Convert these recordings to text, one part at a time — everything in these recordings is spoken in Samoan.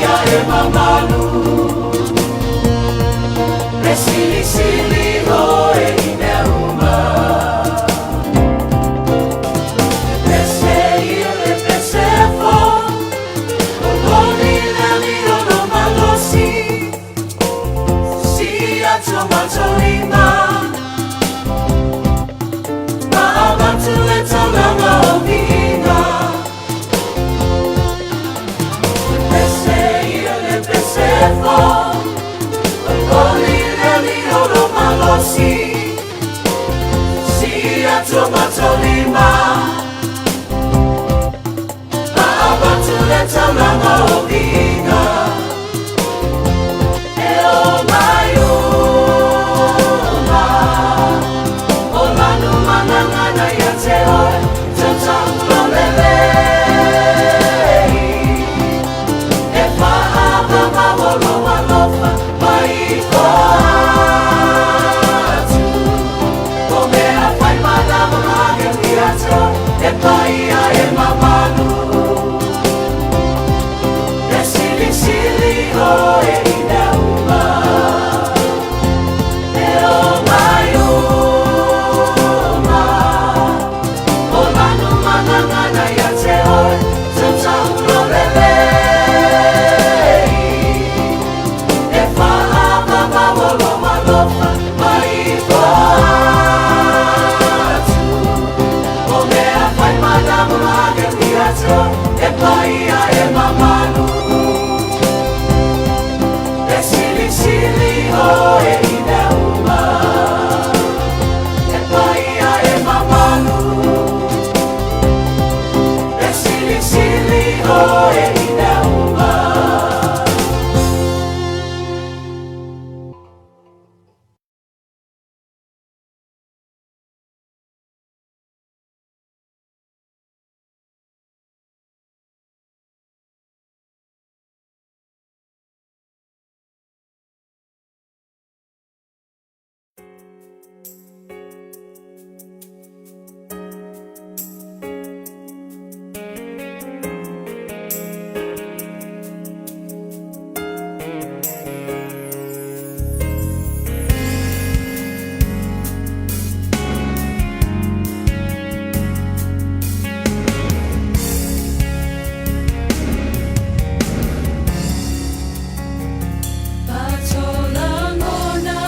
paia e mamalu. E silisili oe i mea uma. Le pese ia le pese fo, loli le alii o lou malosi, sii atu matou lima, ma avatu le taulaga o viiga. Le pese ia le pese fo, loli le alii o lou malosi, sii atu matou lima, ma avatu le taulaga o viiga. E omai uma, o manu ma gagana ia te oe, tautau lelei. E faaavamau o lou alofa mai koa atu. O mea fai ma lagolage ia te oe, e paia e mamalu. E silisili oe i mea uma. E omai uma, o manu ma gagana ia te oe, tautau lelei. E faaavamau o lou alofa mai koa atu. O mea fai ma lagolage ia te oe, e paia e mamalu. E silisili oe i mea uma. E paia e mamalu. E silisili oe i mea uma. Patolangona,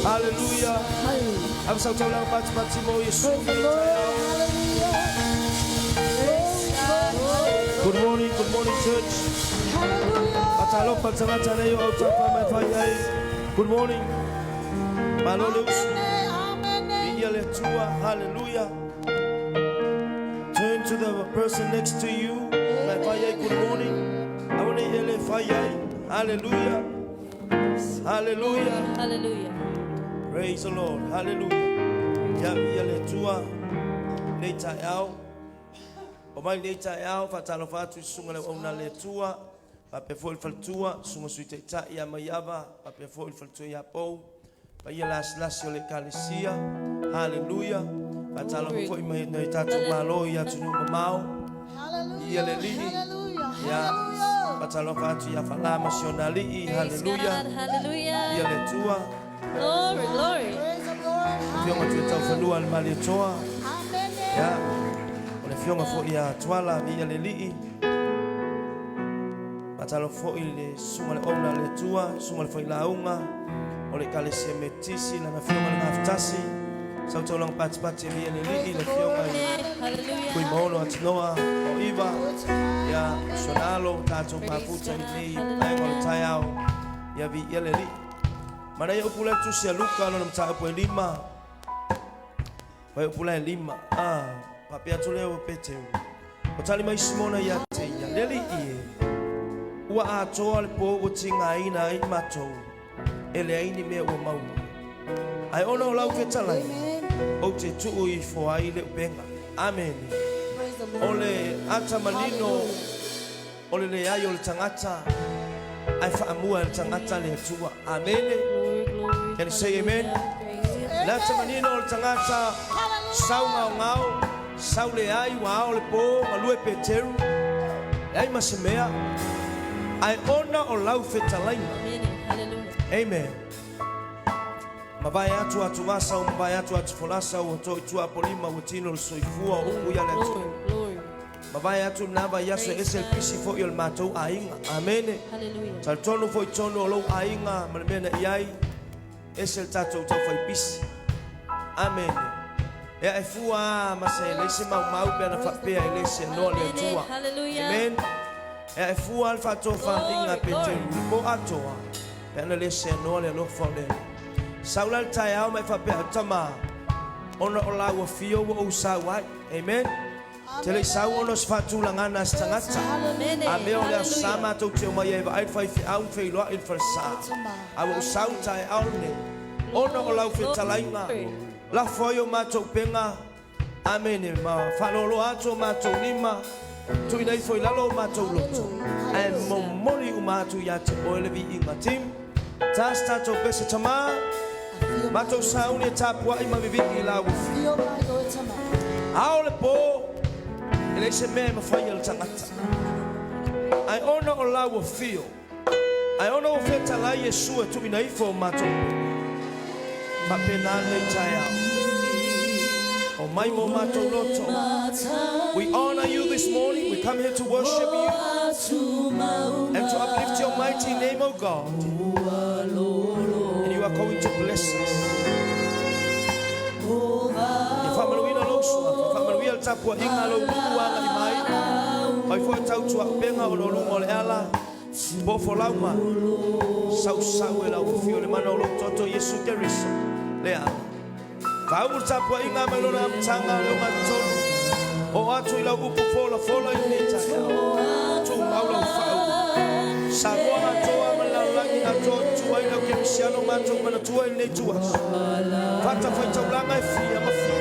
Hallelujah. Praise the Lord. Hallelujah. Good morning, good morning church. Faatalofa tagata nei o autafa mai fai ai. Good morning. Malo le usu. Viia le Atua. Hallelujah. Turn to the person next to you. Mai fai ai, good morning. Awane ele fai ai. Hallelujah. Hallelujah. Hallelujah. Praise the Lord. Hallelujah. Ia viia le Atua. Nei taeao. O mai nei taeao, faatalofa atu i susuga le auauna le Atua. Faapea foi le faletua, susuga sui taitai ia Maiava, faapea foi le faletua ia Pou. Paia lasilasi o le ekalesia. Hallelujah. Faatalofa foi mai nai tatou malo i atunuu mamao. Ia le Alii. Ia faatalofa atu ia Fala ma si ona alii. Praise Hallelujah. God. Hallelujah. Ia le Atua. Glory, glory. Afioga tu e taufanua le Malietoa. Ia, o le afioga foi ia Tuala, viia le Alii. Faatalofa foi i le susuga le auauna le Atua, susuga le failauga, o le ekalesia Metotisi, lana afioga le Gafatasi, sautaulaga patipati viia le Alii, le afioga i Hallelujah. Fuimaono Atinoa, o Iva, ia Sonalo, tatou mafuta i lenei vaega o le taeao, ia viia le Alii. Manaia upu lea tusi a Luka, lona mataupu e 5, Vai upu lea e 5, ah, faapea atu lea o Peteru. O tali mai Simona ia te ia, le Alii e, ua atoa le po ua tigaina ai matou, e leai ni mea ua maua. Ae ona o lau fetalaiga, ou te tuu ifo ai le upega. Amen. O le ata manino o le leai o le tagata, ae faamua e le tagata le Atua. Amen. Glory, glory. Can you say amen? Praise Le ata manino o le tagata, sau gaogao, sau leai ua ao le po, galue Peteru, leai ma se mea, ae ona o lau fetalaiga. Amen. Hallelujah. Amen. Mavae atu atuvasa o mavae atu atufolasa ua toʻitua apolima ua tino le soifua o upu ia le Atua. Glory, glory. Mavae atu lena vaiaso e ese le pisi foi o le matou aiga. Amene. Hallelujah. Talitonu foi tonu o lou aiga ma le mea na i ai, ese le tatou taufaipisi. Amene. Ea e fua a ma se leai se maumau pe ana faapea e le seanoa le Atua. Hallelujah. Amen. Ea e fua le faatofalaiga a Glory, Peteru le po atoa pe ana le seanoa le alofa o le Alii. Sau la le taeao ma e faapea tama, ona o lau afio ua ou sau ai. Amen. Te le sau ona o se faatulagana a se tagata. Amen. A mea o le aso sa Hallelujah. matou te omai ai vaai le faifeau ma feiloai le falesa. A ua ou sau taeao lenei, ona o lau fetalaiga, lafo ai o matou upega. Amene. Ma faaloaloa atu o matou lima, tuuina ifo i lalo o matou loto. Ae momoli uma atu ia te oe le viiga. Tim, tas tatou pese tamā, matou sauni e tapuai ma vivii i lau afio. Ao le po, e leai se mea e mafai e le tagata. Ae ona o lau afio, ae ona o fetalai Iesu e tuuina ifo o matou upega. Faapena lenei taeao. O mai mo matou loto. We honor you this morning. We come here to worship you and to uplift your mighty name, O God. And you are going to bless us. Ia faamanuina lou suafa, faamanuia le tapuaiga a lou nuu agai mai. Mai foi tautuaupega o lo luga o le ala, po folau mai. Sausau e lau afio le mana o lou toto Iesu Keriso. Le ala. Faaulu le tapuaiga mai lona amataga le ogatotonu. O atu i lau upu folafola i lenei taeao. Tumau lau faaulu. Samoa atoa ma le lalolagi atoa tua i lau kerisiano matou manatua i lenei tuaso. Fata faitaulaga e fia ma fia.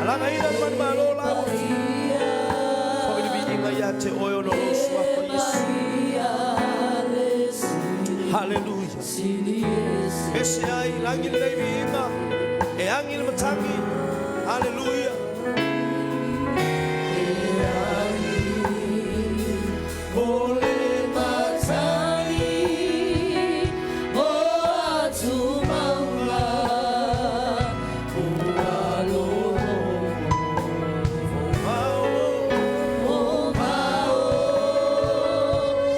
Alagaina le manumalo lau afio. Foi le viiga ia te oe ona o lou suafa Iesu. Hallelujah. Ese ai lagi lenei viiga. E agi le matagi. Hallelujah. O le Matai o atu maunga ua lolo Mao o mao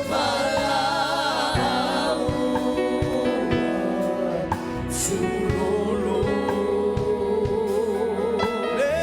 valaau tulolo le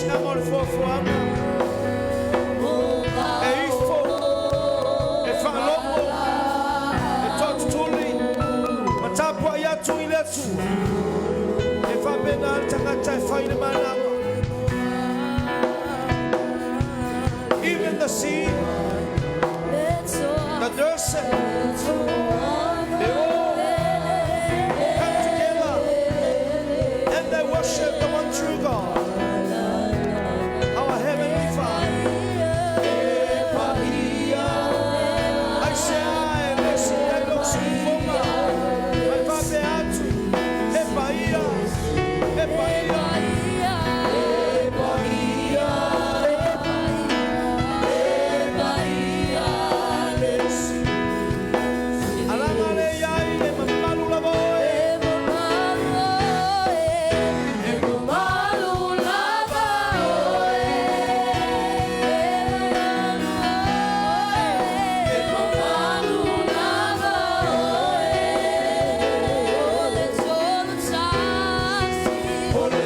malosiaga o le foafoaga e ifo e faalogo e toatutuli ma tapuai atu i le Atua. E faapena le tagata e fai le malama. Even the sea, the desert, they all come together and they worship the one true God, our Heavenly Father. I say, I listen, I look, fonga, mai faapea atu, e paia, e paia, e paia, alaga le iai le mamalu lava oe. O le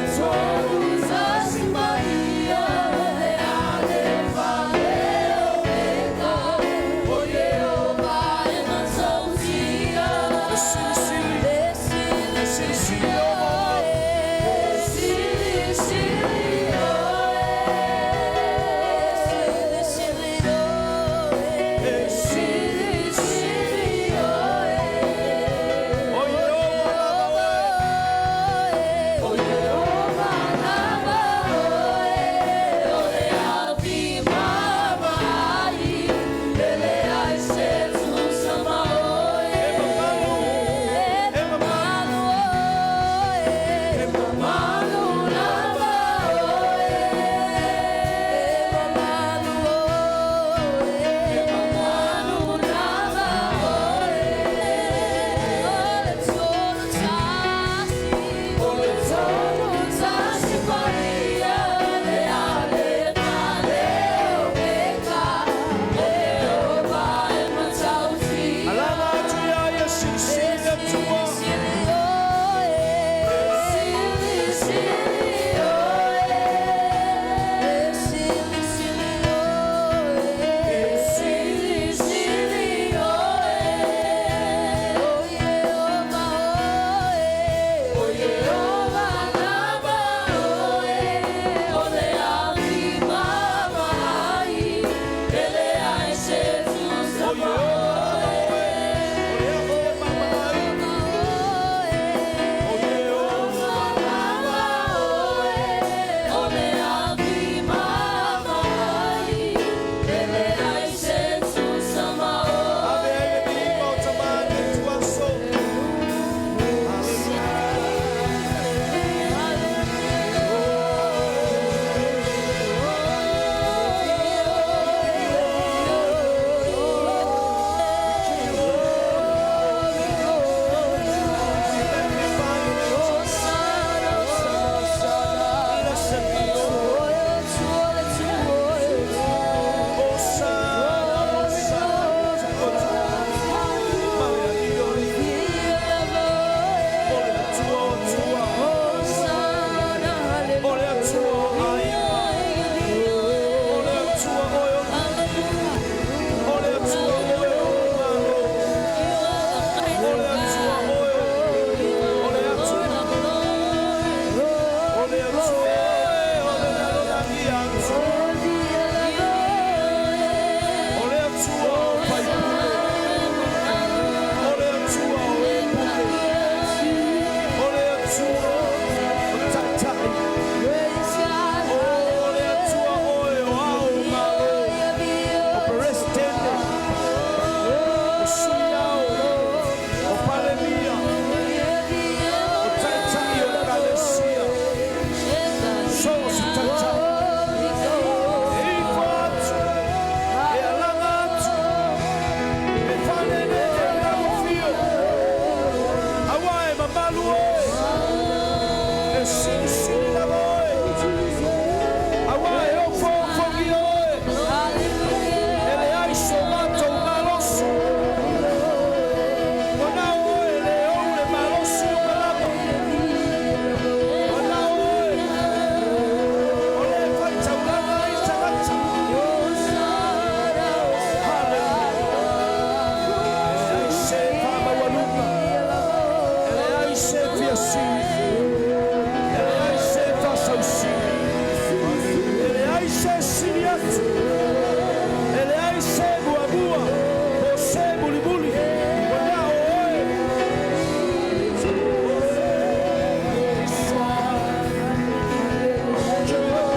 Tausili. E leai se sili atu, e leai se muamua, po o se mulimuli, ua na o oe.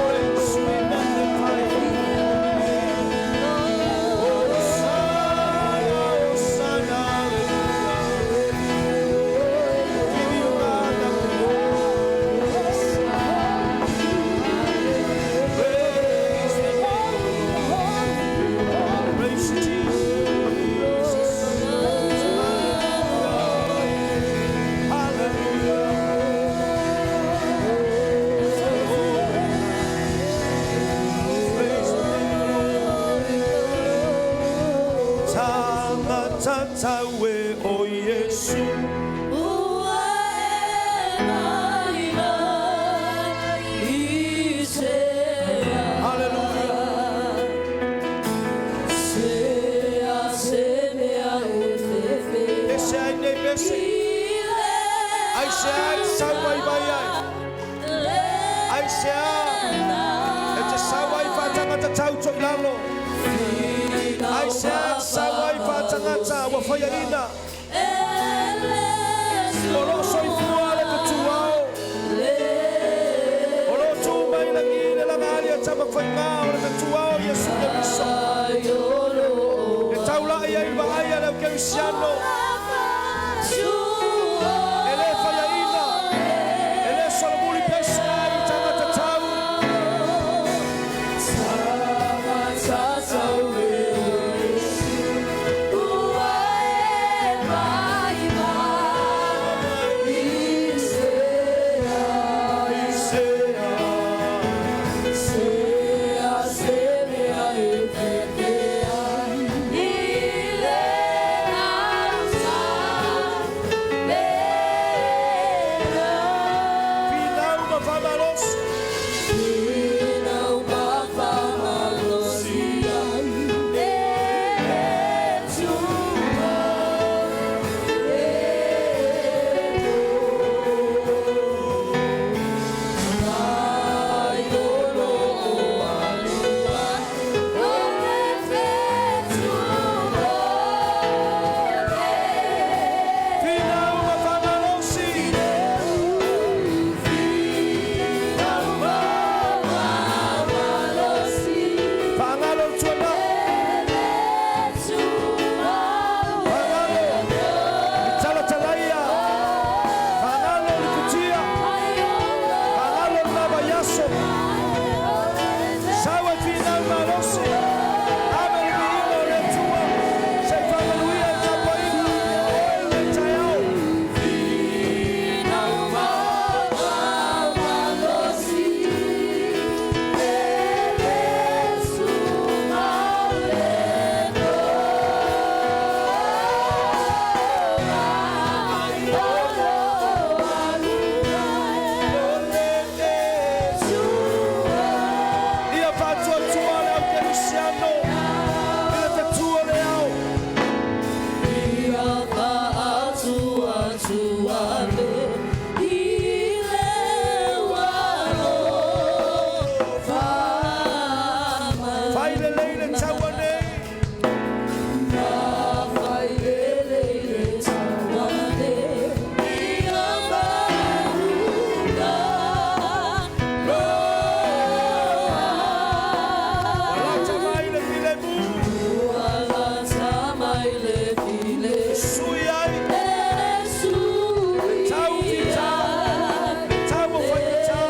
Praise, we magnify you. Hosanna, Hosanna, hallelujah. Give you all the glory. Praise the Lord. Praise Jesus. Hallelujah. Praise the name of the Lord. Tamatatawe o Yesu. Hallelujah. Ese ai nei pese. Ai se ai sau ai vai ai. Ai se a. E te sau ai whātangata tauto i lalo. Ai se a sau ai whātangata ua whaia ina. O lo soifua le tatuao. O lo tū mai langi le langa ali a tama whainga o le tatuao Yesu Keriso. E taulai ai vaai a leo Kerisiano. E le whaia ina. E le solomuli pese ai i tangata tau. Finau ma whamalosi. Finau ma whamalosi. Whangalo tuana. Whangalo. I talatalaia. Whangalo li kutia. Whangalo li lava iaso. Sawa finau malosi. Ame le viiga o le Atua. Se i faamanuia i le tapuaiga. O oe le taeao. Ia faatuatua le au kerisiano i le fetua le ao. Fai lelei le taua nei. Walata mai le filemu. Sui ai. Le tau fita. Le tau o faigata.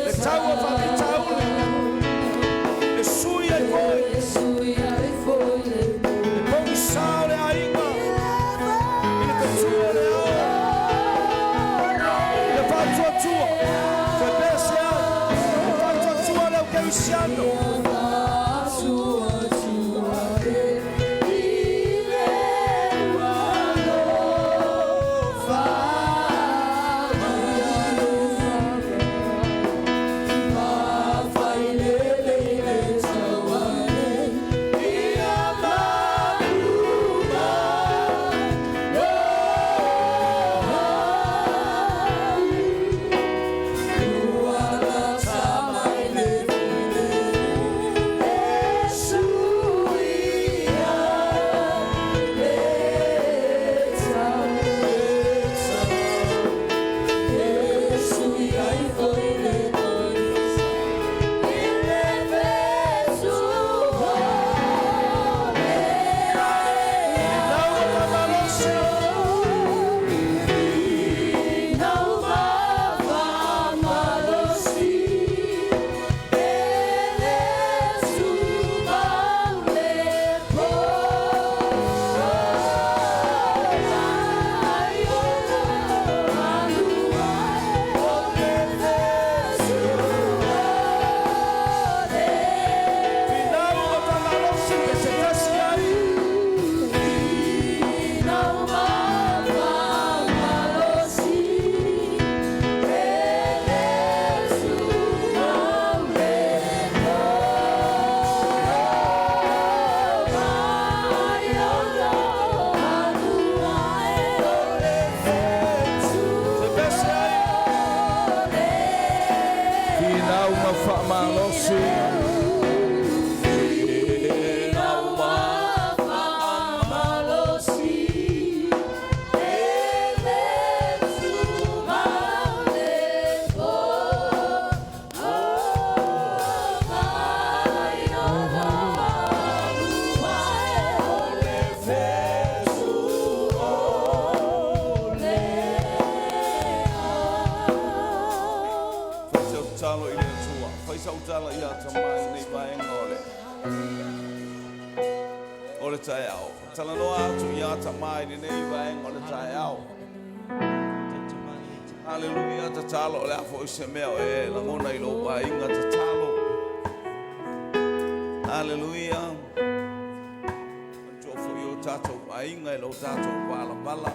Le tau o faafitauli. E sui ai foi. Le pogisa o le aiga. I le fetua le ao. I le faatuatua. Toe pea se ao. Le faatuatua le au kerisiano. Ua faamalosi. Fai sau tatalo i le Atua. Fai sau tala ia Tamā i lenei vaega o le o le taeao. Talanoa atu ia Tamā i lenei vaega o le taeao. Haleluia, tatalo o le a foi se mea o e lagona i lou aiga, tatalo. Haleluia. Manatua foi o tatou aiga i lo tatou valavala.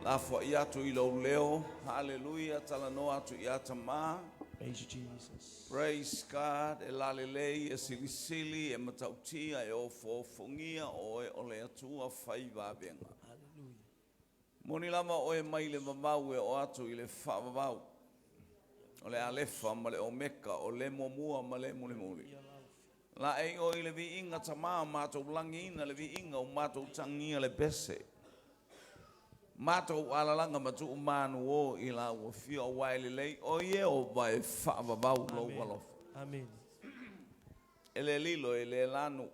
Lafoai atu i lou leo. Haleluia, talanoa atu ia Tamā. Praise you, Jesus. Praise God, e lalelei, e silisili, e matautia, e ofoofogia oe o le Atua fai vavega. Hallelujah. Moni lava oe mai le vavau e oo atu i le faavavau. O le Alefa ma le Omeka, o le muamua ma le mulimuli. Laei oe i le viiga Tamā, matou lagiina le viiga o matou tagia le pese. Matou alalaga ma tuu manuō i lau afio aua e lelei oe Ieova e faavavau lou alofa. Amen. E le lilo, e le lanu,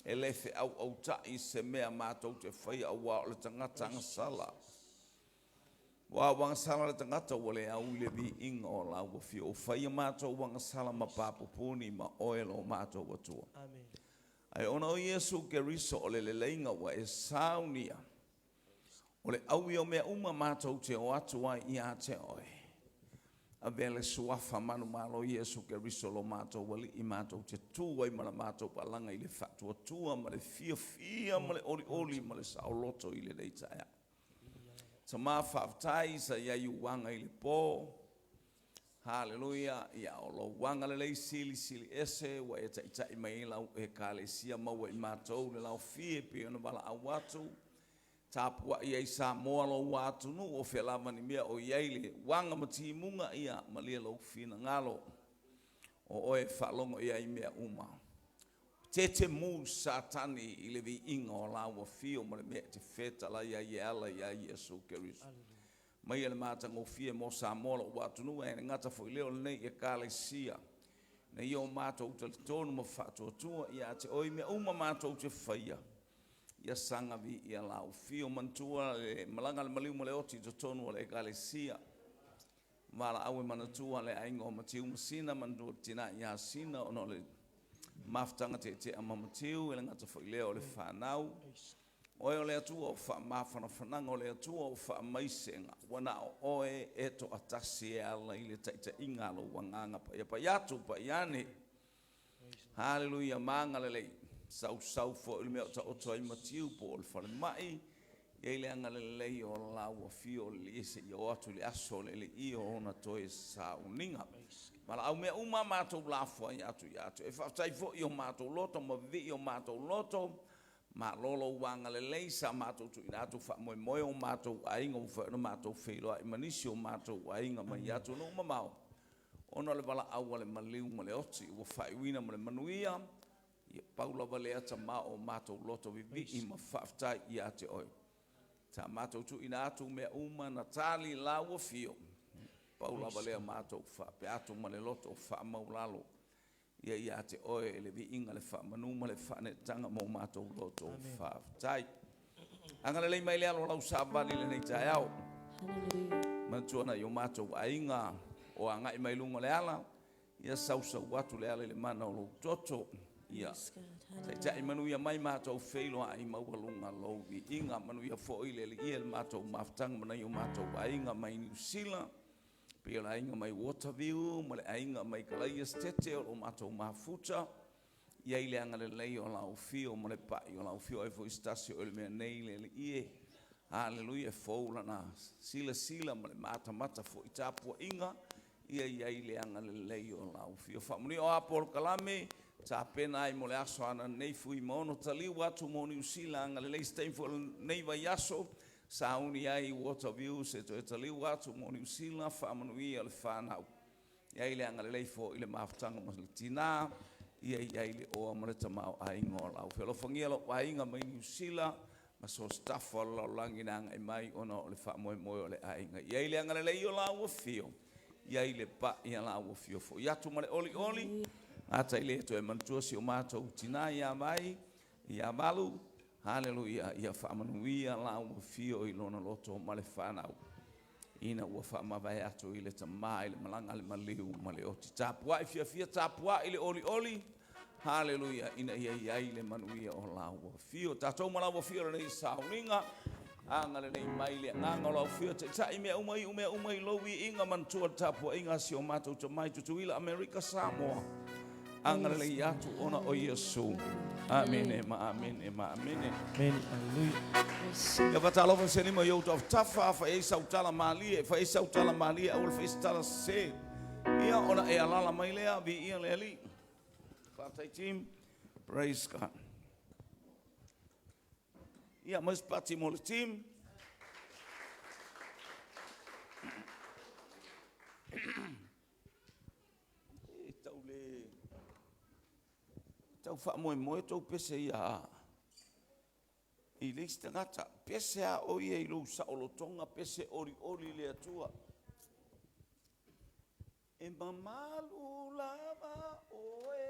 e le feauauta'i se mea matou te faia aua o le tagata agasala. Ua au agasala le tagata ua le au i le viiga o lau afio. Ua faia matou agasala ma papupuni ma oe lo matou Atua. Amen. Ae ona o Iesu Keriso o le leleiga ua e saunia, o le aui o mea uma matou te o atu ai ia te oe. Avea le suafa manumalo Iesu Keriso lo matou Alii matou te tu ai ma la matou alaga i le faatuatua ma le fiafia ma le olioli ma le saoloto i lenei taeao. Tama faafetai sa i ai uaga i le po. Haleluia, ia o lou agalelei silisili ese ua e taitai mai ai lau Ekalesia maua i matou le laofie pei ona valaau atu. Tapuai ai Samoa lou atunuu o fea lava ni mea o i ai le uaga ma timuga, ia malie lou finagalo o oe e faalogo i ai mea uma. Tetemu Satani i le viiga o lau afio ma le mea e te fetalai ai e ala ia Iesu Keriso. Maia le matagofie mo Samoa lou atunuu ae le gata foi lea o lenei Ekalesia. Ina ia o matou talitonu ma faatuatua ia te oe i mea uma matou te faia, ia saga viia lau afio. Manatua le malaga a le maliu ma le oti i totonu o le Ekalesia. Valaau e manatua le aiga o Matiu ma Sina, manatua le tina ia Sina ona o le mafutaga teetea ma Matiu, e le gata foi lea o le fanau. Oe o le Atua o faamafanafanaga, o le Atua o faamaisega, ua na o oe e toatasi e ala i le taitaiga a lou Agaga Paia. Pai atu, pai ane. Haleluia, ma agalelei. Sausau foi i le mea o taoto ai Matiu po o le falemai, i ai le agalelei o lau afio o le Alii seia oo atu i le aso o le Alii o ona toe sauniga. Valaau mea uma matou lafoai atu ia te oe. Faafetai foi i o matou loto ma vivii o matou loto, malo lou agalelei sa matou tuuina atu faamoemoe o matou aiga ua mafai ona matou feiloai ma nisi o matou aiga mai atunuu mamao ona o le valaau a le maliu ma le oti ua faaiuina ma le manuia. Ia pau lava lea Tama o matou loto vivii ma faafetai ia te oe. Sa matou tuuina atu mea uma na tali lau afio. Pau lava lea matou faapea atu ma le loto faamaualalo. Ia ia te oe le viiga, le faamanu ma le faaneetaga mo matou loto faafetai. Agalelei mai le alo o lau savali i lenei taeao. Hallelujah. Manatua nai o matou aiga o agai mai luga o le ala, ia sausau atu le ala i le mana o lou toto. Ia Yes, God. Hallelujah. taitai manuia mai matou feiloai maualuga lou viiga. Manuia foi le Alii e le matou mafutaga ma nai o matou aiga mai Niu Sila, pei o le aiga mai Waterview ma le aiga mai Kalaia Setete o lo matou mafuta. Ia i le agalelei o lau afio ma le pai o lau afio ai foi se tasi o le mea nei le Alii e. Haleluia, e fou lana silasila ma le matamata foi tapuaiga, ia i ai le agalelei o lau afio. Faamanuia o a polokalame tapena ai mo le aso ananei Fuimaono taliu atu mo Niu Sila, agalelei se taimi foi o lenei vaiaso sauni ai Waterview se toe taliu atu mo Niu Sila, faamanuia le fanau. I ai le agalelei foi i le mafutaga ma le tinā, ia i ai le oa ma le tamaoaiga o lau fealofagia lou aiga mai Niu Sila ma so o se tafa o le lalolagi na agai mai ona o le faamoemoe o le aiga. I ai le agalelei o lau afio, i ai le pai a lau afio foi atu ma le olioli, gata i le toe manatua si o matou tinā ia Vai, ia Valu, haleluia, ia faamanuia lau afio i lona loto ma le fanau, ina ua faamavae atu i le Tama i le malaga a le maliu ma le oti. Tapuai fiafia, tapuai le olioli, haleluia, ina ia i ai le manuia o lau afio. Tatou ma lau afio i lenei sauniga, agalelei mai le agaga o lau afio, taitai mea uma, iu mea uma i lou viiga, manatua le tapuaiga a si o matou tama i Tutuila, Amerika, Samoa. Agalelei atu ona o Iesu. Amene ma amene ma amene. Amen. Hallelujah. Ia faatalofa se lima i ou tafatafa, fai ai sau tala malie, fai ai sau tala malie, aua le fai se tala sese. Ia ona e alala mai lea, viia le Alii. Faafetai team. Praise God. Ia, mai se pati mo le team. E tau le tau faamoemoe tou pese ia i le isi tagata. Pese a o ia i lou saolotoga, pese olioli i le Atua. E mamalu lava oe.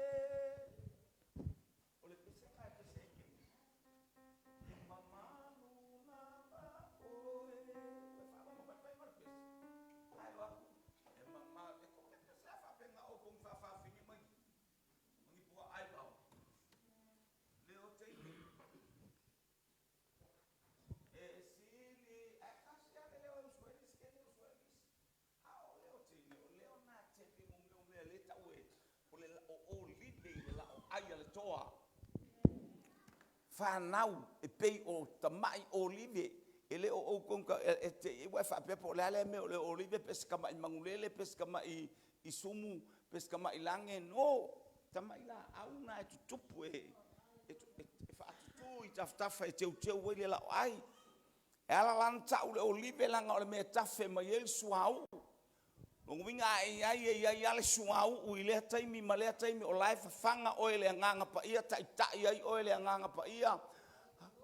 O le pese lena e pese ai Keni. E mamalu lava oe. Ua e faalogo mai fai ma le pese. Ae o aku, e mamalu. E tou te pese a faapena o outou ni faafafine mai ni puaa aivao. Leo teine. E sili, ae tasi lava le leo e usu ai le isi kene usu ai le isi. A o leo teine, o leo na tepe mo mea o mea le tau e o le o olive i le la'o ai a le toa. Fanau e pei o tama'i olive e le o outou e te i ua e faapea po o le a lea mea o le olive pe se tama'i manulele pe se tama'i isumu pe se tama'i lage. No! Tama'i laau na e tutupu e faatutu i tafatafa e teuteu ai le laoai. E ala la ona ta'u le olive leaga o le mea e tafe mai ai le suauu. Lona uiga a e i ai e i ai lava le suauu i lea taimi ma lea taimi o la e fafaga oe e le Agaga Paia, taitai ai oe e le Agaga Paia.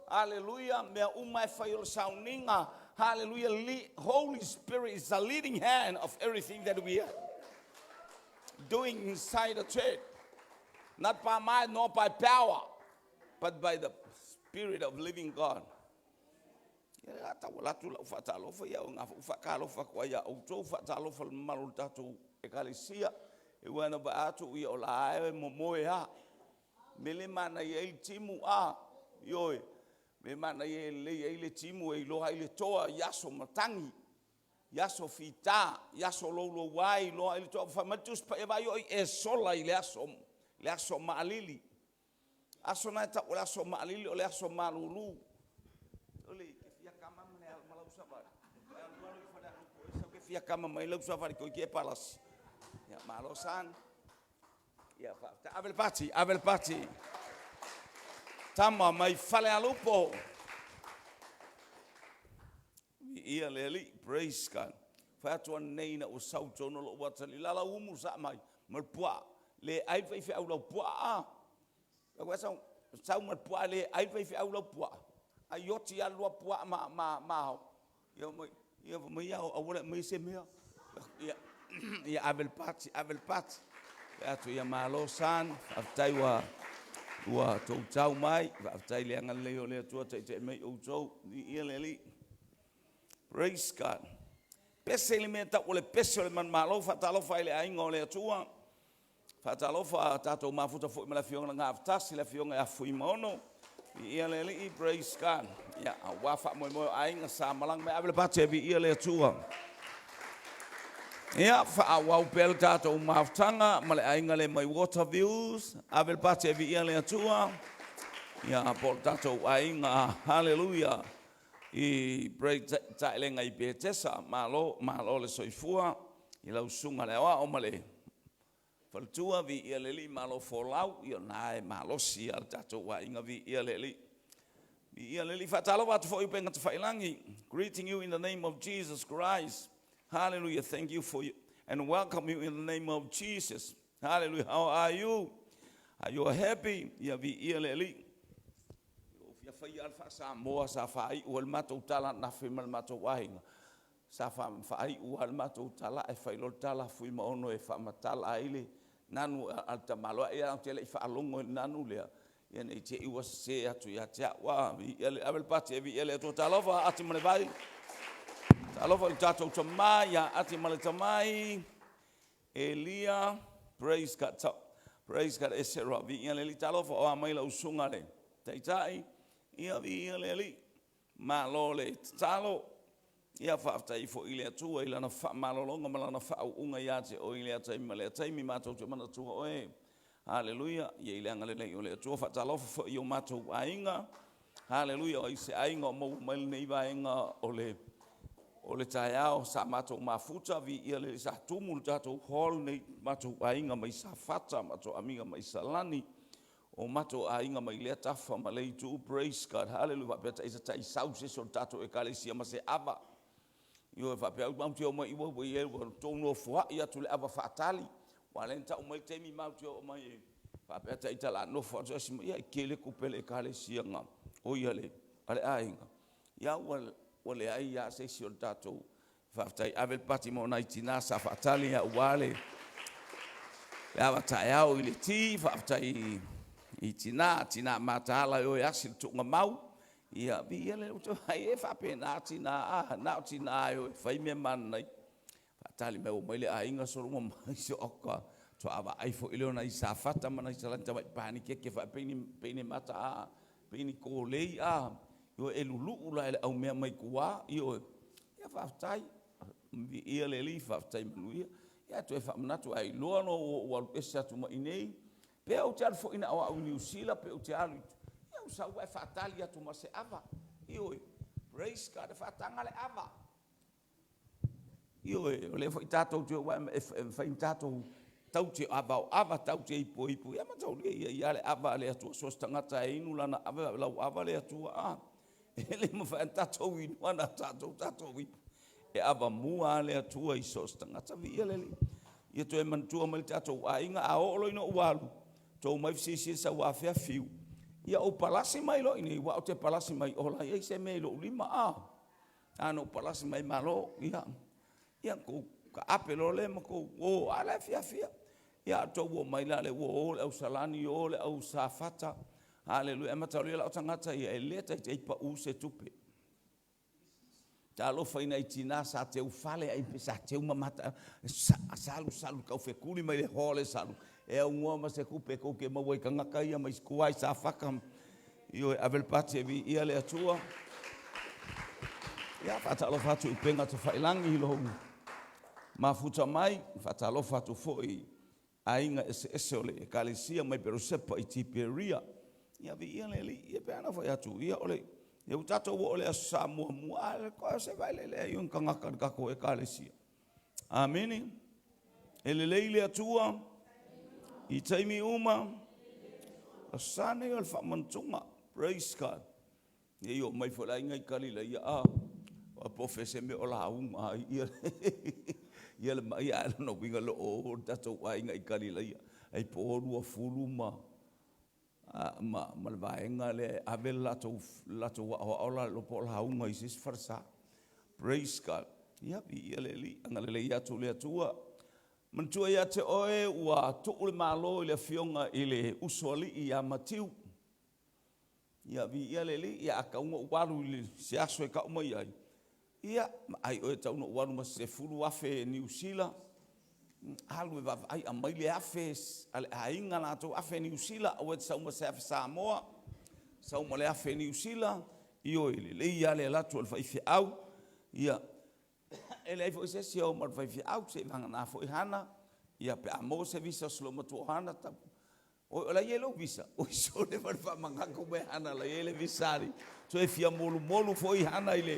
Haleluia! Mea uma e fai o le sauniga. Haleluia! Holy Spirit is the leading hand of everything that we are doing inside the church. Not by might nor by power, but by the Spirit of living God. Ia le a tau atu lau faatalofa ia o ngā faatalofa atu ai ia outou, faatalofa le mamalu o le tatou ekalesia. E ua na vaai atu ia o la e momoe a. Mele manaia ai le timu a, ioe, me manaia e lelei ai le timu e iloa ai le toa i aso matagi, i aso fita, i aso louloua ai, iloa ai le toa. Fai mai le Tusi Paia, vaai oi e sola i le aso maalili. Aso na e tau o le aso maalili o le aso malulu. Ole, e fia kama ma le ma lau savali. E alu alu i Falealupo e sau ke fia kama mai lau savali toeitiiti e palasi. Ia malo san. Ia faafetai. Ave le pati, ave le pati. Tama mai Falealupo. Ia le Alii, praise God. Fai atu ananei ina ua sau i totonu o lou atalii, lala umu sa mai, ma le puaa, le ai le faifeau lau puaa a. Ua sau, sau ma le puaa le ai le faifeau lau puaa, ai oti lava le lua puaa ma, ma, ma ao. Ia mai, ia mai ao aua le aumaia se mea. Ia, ia ave le pati, ave le pati. Fai atu ia malo son, faafetai ua ua tou tau mai, faafetai le agalelei o le Atua taitai mai outou. Viia le Alii. Praise God. Pese i le mea tau o le pese o le manumalo, faatalofa ai le aiga o le Atua. Faatalofa tatou mafuta foi ma le afioga i le Gafatasi, le afioga ia Fuimaono. Viia le Alii, praise God. Ia, aua faamoemoe o aiga sa malaga mai, ave le pati e viia le Atua. Ia, faaauau pea le tatou mafutaga ma le aiga le mai Waterviews. Ave le pati e viia le Atua. Ia, po o le tatou aiga, hallelujah, i break taelega i Petesa. Malo, malo le soifua i lau susuga le aoao ma le faletua, viia le Alii, malo folau, ia o lena e malosi lava le tatou aiga, viia le Alii. Viia le Alii. Faatalofa atu foi i upega tafailagi. Greeting you in the name of Jesus Christ. Hallelujah. Thank you for you. and welcome you in the name of Jesus. Hallelujah. How are you? Are you happy? Ia viia le Alii. Ua fia faia lava le faa-Samoa sa faaiu ai le matou tala ananafi ma le matou aiga. Sa faaiu lava le matou tala ae fai loa le tala a Fuimaono e faamatala ai le nanu a le tamaloa. Ia ou te le i faalogo i le nanu lea, ia ne i te i ua sese atu ia te au. Ave le pati e viia le Atua. Talofa Ati ma le Vai, talofa i le tatou tama ia Ati ma le Tamai, Elia, praise God, praise God, etc. Viia le Alii, talofa o a mai lau usuga le Taitai, ia viia le Alii. Malo le tatalo. Ia faafetai foi i le Atua i Lana faamalologa ma Lana faauuga ia te oe i lea taimi ma lea taimi matou te manatua oe. Haleluia. Ia i le agalelei o le Atua. Faatalofa foi i o matou aiga. Haleluia. O ai se aiga o maua mai lenei vaega o le o le taeao sa matou mafuta, viia le sa tumu le tatou hall nei, matou aiga mai Safata, matou aiga mai Salani, O matou aiga mai lea tafa ma lea itu, praise God, hallelujah, faapea taisa taisau se isi o le tatou ekalesia ma se ava. Ioe, faapea au matou te omai i ua i ai ua tou nofoai atu i le ava faatali. Ua ala ai ona tau mai le taimi matou te oo mai ai, faapea ita o le a nofo atu asi ma ia e tele tupe a le ekalesia na, oi a le aiga. Ia ua leai lava se isi o le tatou Faafetai ave le pati mo nai tina sa faatali aua le ava taeao i le ti. Faafetai i tina, tina mataala e o e asi le tuugamau. Ia viia le Atua, e faapena tina, a na o tina e o e fai mea manaia. Faatali mai ua omai le aiga solo ua mai, oka, faatoa vaai foi lea o nai Safata ma nai Salani tamai panikeke faapea pei ni mata a, pei ni kolei a, ioe, e luluu la e le aumea mai tua, ioe. Ia faafetai, viia le Alii, faafetai manuia. Ia toe faamanatu, a iloa loa ua ou alu ese atu ma i inei, pe ou te alu foi na o au i Niu Sila pe ou te alu i, ia ou sau ae faatali atu ma se ava. Ioe, praise God, e faataga le ava. Ioe, o lea foi tatou te o e fai ni tatou tau te avaoava, tau te ipoipo, ia mataulia ia i ai le ava a le Atua, so o se tagata e inu lana ava, lau ava le Atua, a. E le mafai ona tatou inua na o tatou tatou ipu. E avamua lava le Atua i so o se tagata. Viia le Alii. Ia toe manatua mai le tatou aiga, a oo loa ina ou alu, tou omai fesilisili sau afea fiu, ia ou palasi mai loa i inei, aua ou te palasi mai o la e i ai se mea i lou lima, a. Na ona ou palasi mai malo, ia, ia tou taape loa lea ma tou o lava la e fiafia. Ia a outou omai la lea ua o le au Salani o le au Safata, haleluia. Ae mataulia la o tagata ia e le taitai pau se tupe. Talofa i nai tina sa teu fale ai pe sa teu mamata, salu salu taufetuli mai le hall e salu, e aunoa ma se tupe tou te maua i tagata ia mai tua i Safata. Ioe, ave le pati e viia le Atua. Ia, faatalofa atu i upega tafailagi i lou mafuta mai, faatalofa atu foi i aiga eseese o le Ekalesia mai Perosepa i Tiperia. Ia viia le Alii. Ia pei ona fai atu, ia o le ia ua tatou oo i le Aso Sa muamua, a o se vaelele ai o ni tagata i le tatou Ekalesia. Amene. E lelei le Atua i taimi uma. Aso Sa nei o le faamanatuga. Praise God. Ne i oo mai foi le aiga i Kalilaia, a, po o fea se mea o lauga ai ia, ia le mai, ae lona uiga o lo o o le tatou aiga i Kalilaia, ai po o 20 ma, ma le vaega lea e ave le latou, le latou aoao la le iloa po o lauga i se isi falesa. Praise God. Ia, viia le Alii, agalelei atu le Atua. Manatua ia te oe ua tuu le Malo i le afioga i le usoalii ia Matiu. Ia viia le Alii, ia a tatau ona ou alu i se aso e tau mai ai, ia, ai oe e tatau ona ou alu ma se $10,000 Niu Sila, alu e vaavaai, aumai le $1,000 a le aiga latou, $1,000 Niu Sila, aua e te sau ma se $1,000 Samoa, sau ma le $1,000 Niu Sila, ioe, e lelei lava le alu atu a le faifeau, ia, e leai foi se isi e o ma le faifeau, seiavagana foi Hana, ia pe a maua se visa o si olomatua o Hana, O la e i ai lou visa? Oi sole ma le faamanatu mai Hana o la e i ai le visa a alii. Toe fia molumolu foi Hana i le,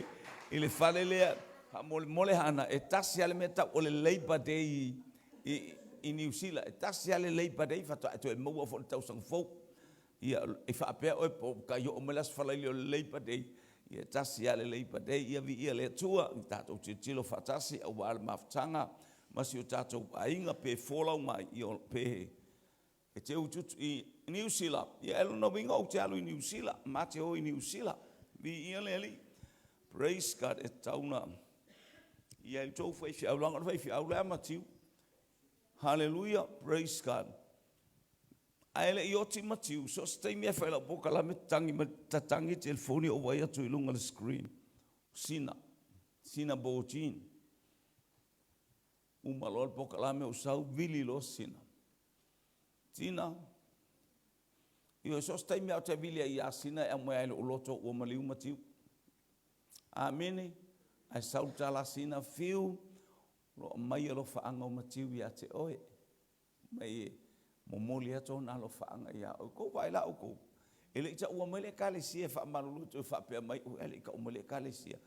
i le fale lea. Faamolemole Hana, e tasi lava le mea e tau o le Labour Day i, i Niu Sila. E tasi lava le Labour Day faatoa e toe maua foi i le tausaga fou. Ia, e faapea oe po o tai oo mai le Aso Faraile o le Labour Day, ia e tasi lava le Labour Day. Ia viia le Atua, tatou tilotilo faatasi aua le mafutaga. ma si o tatou aiga pe folau mai ia pe e te ututu i Niu Sila, ia e lona uiga ou te alu i Niu Sila, ma te o i Niu Sila. Viia le Alii. Praise God, e tatau ona i ai le tou faifeau, leaga o le faifeau la e Matiu. Haleluia, praise God. Ae le i oti Matiu, so o se taimi e fai lau polokalame tatagi mai, tatagi telefoni ou vaai atu i luga o le screen, Sina, Sina Borgin. Uma loa le polokalame ou sau vili loa Sina. Sina, ioe, so o se taimi lava ou te vili ai ia Sina e aumai lava i lou loto ua maliu Matiu. Amene. Ae sau le tala a Sina, Fiu, o lo o aumai alofaaga o Matiu ia te oe. Mai e momoli atu ona alofaaga ia oe. Tou vaai la outou, e le i taua mai le Ekalesia e faamalulu atu e faapea mai, oi ae le i tau mai le Ekalesia.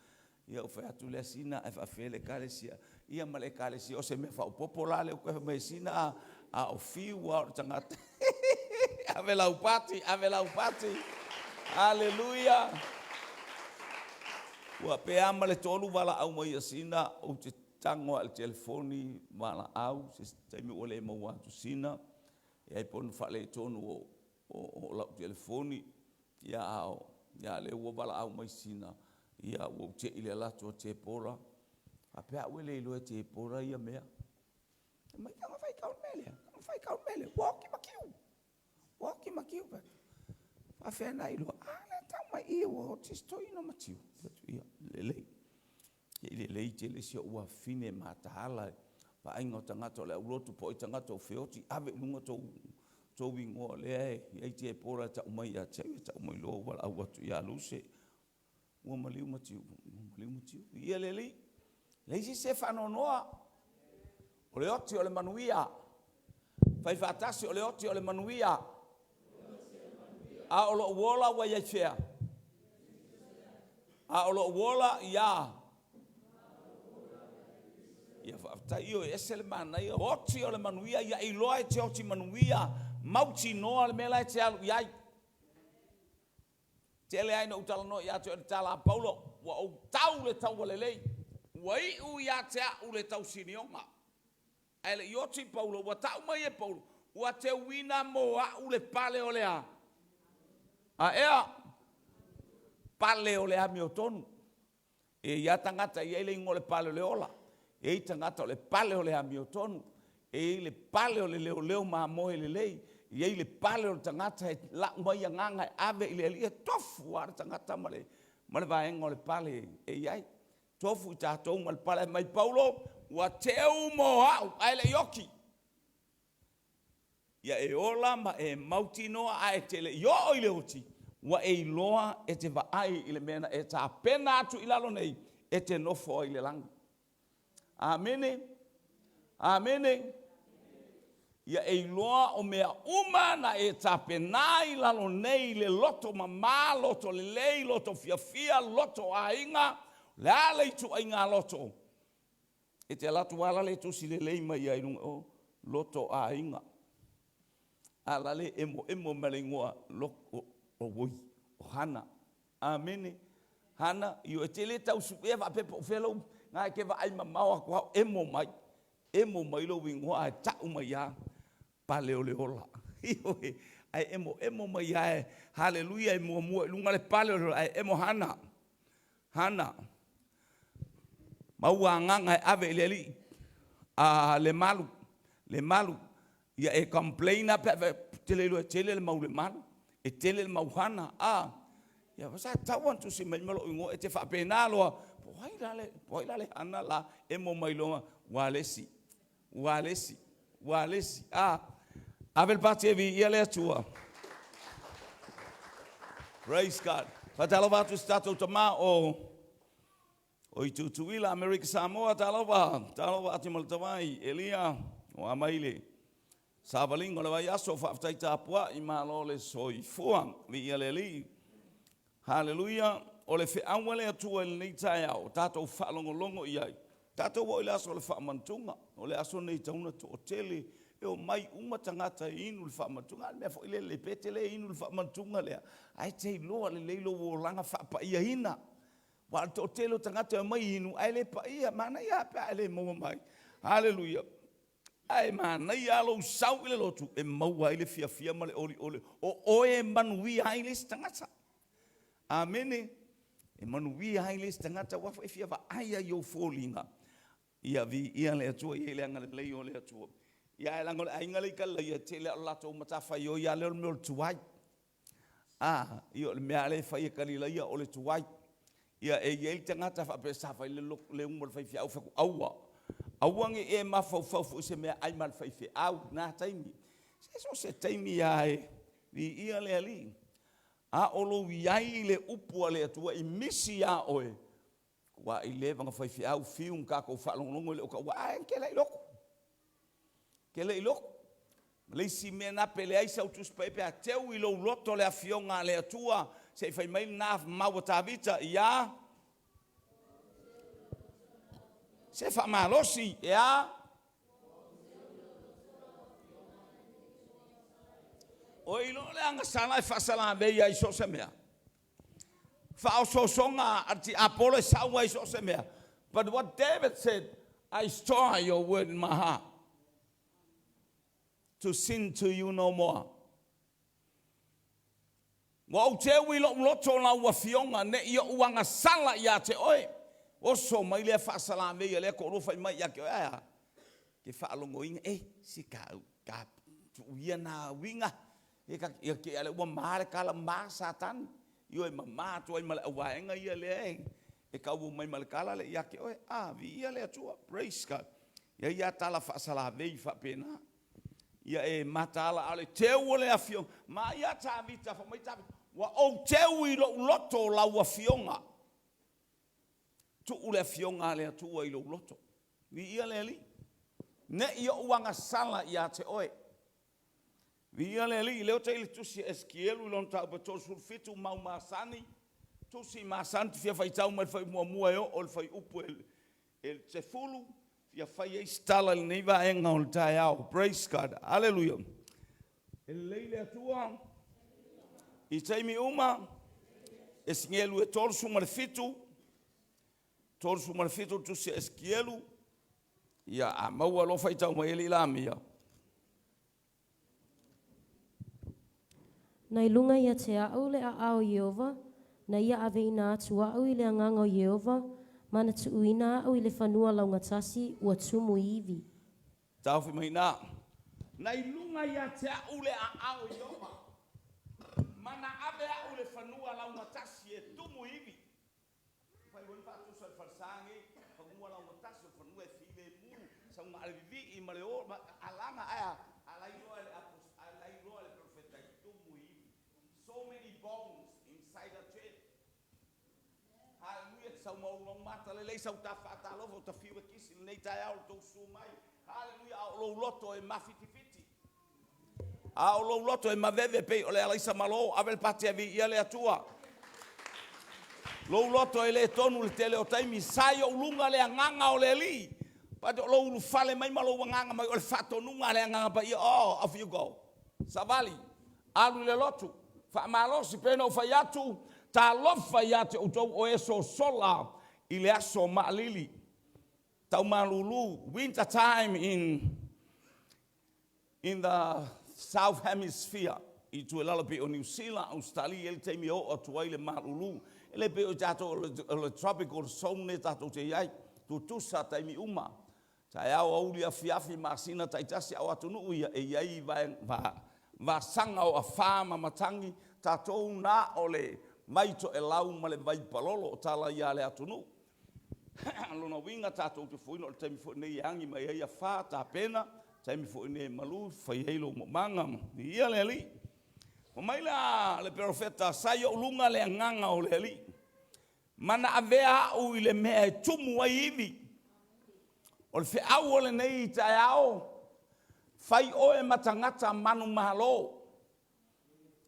Ia ou fai atu lea, Sina ae faapefea le Ekalesia? Ia ma le Ekalesia, o se mea faaopoopo la lea ua toe fai mai e Sina, a o Fiu lava o le tagata. Ave lau pati, ave lau pati. Haleluia. Ua pe a ma le tolu valaau mai a Sina, ou te tago lava i le telefoni, valaau, se isi taimi ua le maua atu Sina, e i ai pe ona faaletonu o lau telefoni, ia a o lea ua valaau mai Sina, ia ua ou te i i le alu atu a Tepora, faapea au e le iloa e Tepora ia mea. Fai mai, taumafai e tau le mea lea, taumafai e tau le mea lea, ua oti Matiu, ua oti Matiu. Faafefea ona e iloa? A lea e tau mai i i ua oti si toeaina o Matiu. Ou fai atu, ia, lelei. Se i lelei tele si ou afafine mataala i le vaaiga o tagata o le aulotu po o ai tagata o feoti, ave i luga tou igoa o lea e i ai Tepora e tau mai ia te au, ia tau mai loa ou valaau atu ia Luse. Ua maliu Matiu, ua maliu Matiu. Viia le Alii. Leai se isi e faanoanoa. O le oti o le manuia. Fai faatasi, o le oti o le manuia. A o lou ola ua i ai fea? A o lou ola ia. Ia faafetai. Ioe, e ese le manaia. Oti o le manuia, ia iloa e te oti manuia, mautinoa le mea la e te alu i ai. Tele ai na ou talanoa ia te oe i le tala a Paulo, ua ou tau le taua lelei, ua iu ia te au le tausinioga. Ae le i oti Paulo, ua tau mai e Paulo, ua teuina mo au le pale o le a? A ea? Pale o le amiotonu. E i ai lava tagata e i ai le igoa o le pale o le ola, e i ai tagata o le pale o le amiotonu, e i ai le pale o le leoleo mamoe lelei, e i ai le pale o le tagata e lau mai agaga e ave i le Alii, e tofu lava le tagata ma le vaega o le pale e i ai. Tofu i tatou ma le pale. Fai mai Paulo, ua teu mo au, ae le i oti. Ia e ola ma e mautinoa ae e te le i oo i le oti, ua e iloa e te vaai i le mea na e tapena atu i lalo nei e te nofo ai i le lagi. Amene. Amene. Ia e iloa o mea uma na e tapena i lalo nei i le loto mama, loto lelei, loto fiafia, loto aiga, o le a le ituaiga loto, e te alu atu lava la le tusi lelei mai ai i luga o loto aiga. A la le emoemo ma le igoa loto, oi, o Hana. Amene. Hana, ioe, e te le tau suea faapea po o fea lou, na e te vaai mamao atu lava o emo mai, emo mai lou igoa ae tau mai lava pale o le ola. Ioe, ae emoemo mai lava, haleluia, e muamua i luga le pale o le ola, ae emo Hana. Hana, maua agaga e ave i le Alii. A, le malu, le malu, ia e complain lava pe a te le iloa e tele le mau lemalu, e tele le mau hana, a, ia sa tatau ona tusi mai ma lou igoa, e te faapena loa, po o ai la le, po o ai la le hana la, emo mai loa, ua alesi, ua alesi, ua alesi, a, ave le pati e viia le Atua. Praise God. Faatalofa atu i se tatou tama o o i Tutuila, Amerika Samoa, talofa, talofa ati ma le tavai, Elia, o a mai le savaliga o le vaiaso, faafetai tapuai, malo le soifua, viia le Alii. Haleluia! O le feau a le Atua i lenei taeao, o tatou faalogologo i ai, tatou oo i le aso o le faamantuga. O le aso lenei e tatau ona toatele e omai uma tagata e inu le faamantuga. A o le mea foi lele pe te le inu i le faamantuga lea, ae te iloa lelei lou olaga faapaiaina. Aua o le toatele o tagata e omai inu ae le paia. Manaia lava pe a e le maua mai. Haleluia. Ae manaia lava lou sau i le lotu e maua ai le fiafia ma le olioli o oe e manuia ai le isi tagata. Amene. E manuia ai le isi tagata aua foi e fia vaai ai i ou foliga. Ia viia le Atua, e i ai le agalelei o le Atua. Ia ae leaga o le aiga lea i Kalilaia, e tele lava o le latou matafaioi lava lea o le mea o le tuai. A, ia o le mea lava lea e fai e Kalilaia o le tuai. Ia e i ai le tagata faapea sa fai le ugu a le faifeau, fai atu, aua, aua ne i e mafaufau foi i se meaai ma le faifeau i lena taimi. Se so o se taimi lava e viia le Alii. A o lou i ai i le upu a le Atua i misi ia oe, ua leva ona faifeau fiu na tatou faalogologo e le o taua, ae te le i lotu. Te le i lotu. Ma le isi mea lena, pe leai sau Tusi Paia pe a teu i lou loto le Afioga a le Atua, se i fai mai lena mau a Tavita, ia se faamalosi, e a? Oi loa le agasala e faasalavei ai i so o se mea. Faaosoosoga a le tiapolo e sau ai i so o se mea. But what David said, I store your word in my heart to sin to you no more. Ua ou teu i lou loto lau afioga ne i ou agasala ia te oe. Oso mai lea faasalamei a lea toalua fai mai ia te oe, ae a? Te faalogoina, e, si ka, ka tuu ia na uiga. Ia ta, ia te ua ma le tala, ma Satani. Ioe, mama atu ai ma le auvaega ia lea e, e tau mai ma le tala lea ia te oe. Ah, viia le Atua. Praise God. Ia ia tala faasalavei faapena. Ia e mataala a o le teu o le afioga. Ma ia Tavita, fai mai Tavita, ua ou teu i lou loto lau afioga. Tuu le afioga a le Atua i lou loto. Viia le Alii. Ne i ou agasala ia te oe. Viia le Alii, lea ou te i le tusi a Esikielu i lona mataupu e 37, mau masani, tusi masani, te fia faitau mai le fuaiupu muamua e oo i le fuaiupu e 10, fia fai ai se tala i lenei vaega o le taeao. Praise God. Hallelujah. E lelei le Atua i taimi uma. Esikielu e 37, 37 le tusi a Esikielu. Ia, a maua loa faitau mai e alii Lamia. Na i luga ia te a'u le aao o Ieova, na ia aveina atu a'u i le Agaga o Ieova, ma na tuuina a'u i le fanua laugatasi ua tumu i ivi. Taofi mai i ina. Na i luga ia te a'u le aao o Ieova, ma na ave a'u i le fanua laugatasi e tumu i ivi. Mafai foi ona faatusa i le falesa nei, fanua laugatasi o le fanua e filemu, sauga a le vivii ma le o ma alaga ae a? A la iloa e le a la iloa e le perofeta e tumu i ivi. So many bones inside a church. Hallelujah, te sau maua mata lelei sau ta faatalofa o ta fiu e kisi lenei taeao le tou susu mai. Hallelujah, a o lou loto e mafitifiti. A o lou loto e maveve pei o le alaisa malo, ave le pati e viia le Atua. Lou loto e le tonu le tele o taimi, sa i ou luga le agaga o le Alii. But o lou ulufale mai ma lou agaga mai o le faatonuga a le Agaga Paia, oh, off you go. Savali, alu i le lotu, faamalosi, pei ona ou fai atu, talofa ia te outou o e sosola i le aso maalili, taumalulu, winter time in in the South Hemisphere, i itu i lalo pei o Niu Sila, Ausetalia, e i ai le taimi e oo atu ai le malulu. E le pei o tatou o le tropical zone lea tatou te i ai, tutusa taimi uma, taeao, aoauli, afiafi, masina taitasi, a o atunuu ia e i ai vasaga o afa ma matagi, tatou na o le vai toelau ma le vai palolo, o tala ia a le atunuu. Lona uiga tatou te fuaina o le taimi foi lenei e agi mai ai afa tapena, taimi foi lenei e malu fai ai lou maumaga. Viia le Alii. Fai mai la le perofeta, sa i ou luga le agaga o le Alii, ma na avea au i le mea e tumu ai ivi. O le feau o lenei taeao, fai oe ma tagata manumalo.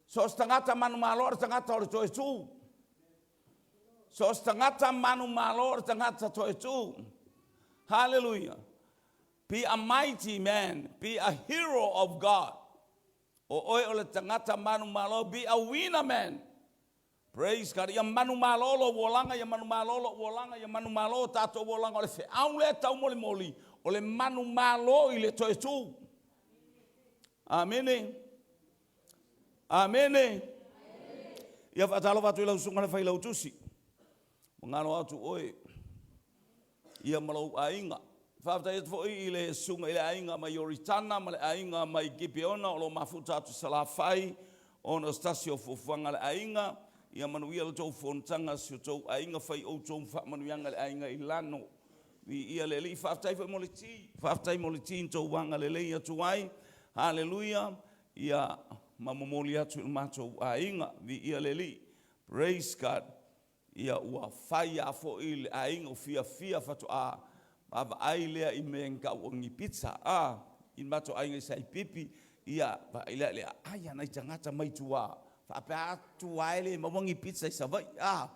So o se tagata manumalo o le tagata o le toe tu. So o se tagata manumalo o le tagata toe tu. Hallelujah. Be a mighty man, be a hero of God. O oe o le tagata manumalo, be a winner man. Praise God. Ia manumalo lou olaga, ia manumalo lou olaga, ia manumalo tatou olaga o le feau lea taumolimoli O le manumalo i le toe tu. Amene. Amene. Ia faatalofa atu i lau susuga i le Failautusi. Ua galo atu oe ia ma lou aiga. Faafetai atu foi i le susuga i le aiga mai Ioritana ma le aiga mai Gipeona o lo o mafuta atu i Salafai ona o se tasi o fuafuaga a le aiga. Ia manuia le tou fonotaga si o tou aiga, fai outou faamanuiaga i le aiga i Lano. Viia le Alii. Faafetai foi mo le ti. Faafetai mo le ti na tou agalelei atu ai. Haleluia. Ia ma momoli atu i le matou aiga. Viia le Alii. Praise God. Ia ua fai lava foi le aiga ua fiafia faatoa vaavaai lea i mea e tau o ni pizza a i le matou aiga i Saipipi ia vaai lea i le aai a nai tagata mai tua faapea atu e le maua ni pizza i Savaii a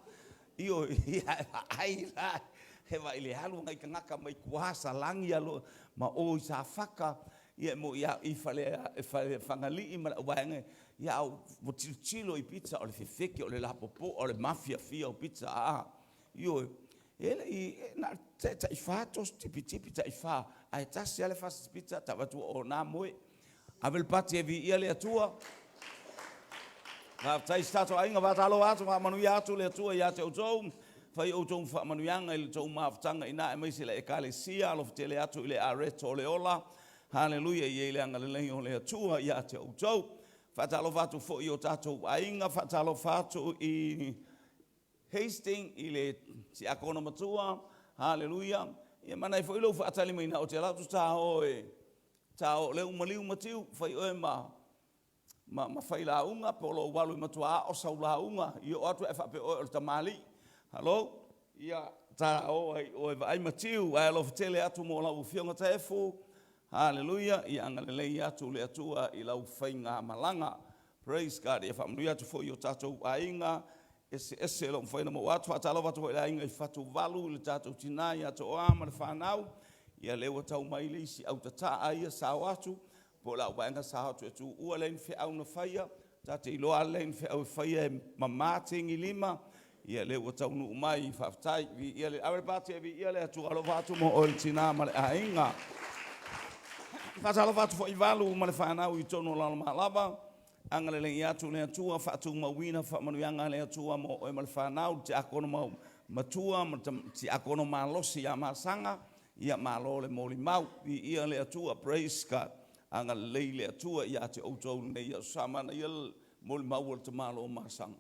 ioe ia e vaai la e vaai le alu a nai tagata mai tua Salani alo ma o i Safata ia e moni lava i fale fale Fagalii ma le au vaega ia a ua tilotilo i pizza o le fefeke o le lapopoa o le mafiafia o pizza a ioe e le i na o le taifa tosi tipitipi taifa ae tasi lava le fasi pizza tau atu o na moe ave le pati e viia le Atua. Faafetai si tatou aiga, faatalofa atu, faamanuia atu le Atua ia te outou. Fai outou faamanuiaga i le tou mafutaga i ina aemaise le Ekalesia, alofa tele atu i le areto o le ola. Haleluia, i ai le agalelei o le Atua ia te outou. Faatalofa atu foi i o tatou aiga, faatalofa atu i Hastings i le tiakono matua, haleluia. Ia manaia foi lou faatali mai ina, ou te alu atu ta o e ta o lea ua maliu Matiu, fai oe ma ma, ma failauga po o lou alu e matua ao sau lauga i oo atu ae faapea oe o le tamalii. Hello? Ia, ta o ai oe vaai Matiu, ae alofa tele atu mo lau afioga Taefu. Haleluia, ia agalelei atu le Atua i lau faigamalaga. Praise God. Ia faamanuia atu foi i o tatou aiga eseese o lo o mafai ona maua atu. Faatalofa atu foi i le aiga i Fatuvalu i le tatou tina ia Toa ma le fanau. Ia lea ua tau mai le isi autataa ia sao atu po o le auvaega sao atu e tuua leai ni feau na faia. Ta te iloa lava leai ni feau e faia e mama tegi lima. Ia lea ua taunuu mai, faafetai. Viia le ave le pati e viia le Atua. Alofa atu mo oe le tina ma le aiga. Faatalofa atu foi i Valu ma le fanau i totonu o Lalomalava. Agalelei atu le Atua, faatumauina faamanuiaga a le Atua mo oe ma le fanau, le tiakono matua ma le tiakono malosi ia Masaga. Ia malo le molimau. Viia le Atua. Praise God. Agalelei le Atua ia te outou lenei aso. Sa manaia le molimau a le tamaloa Masaga.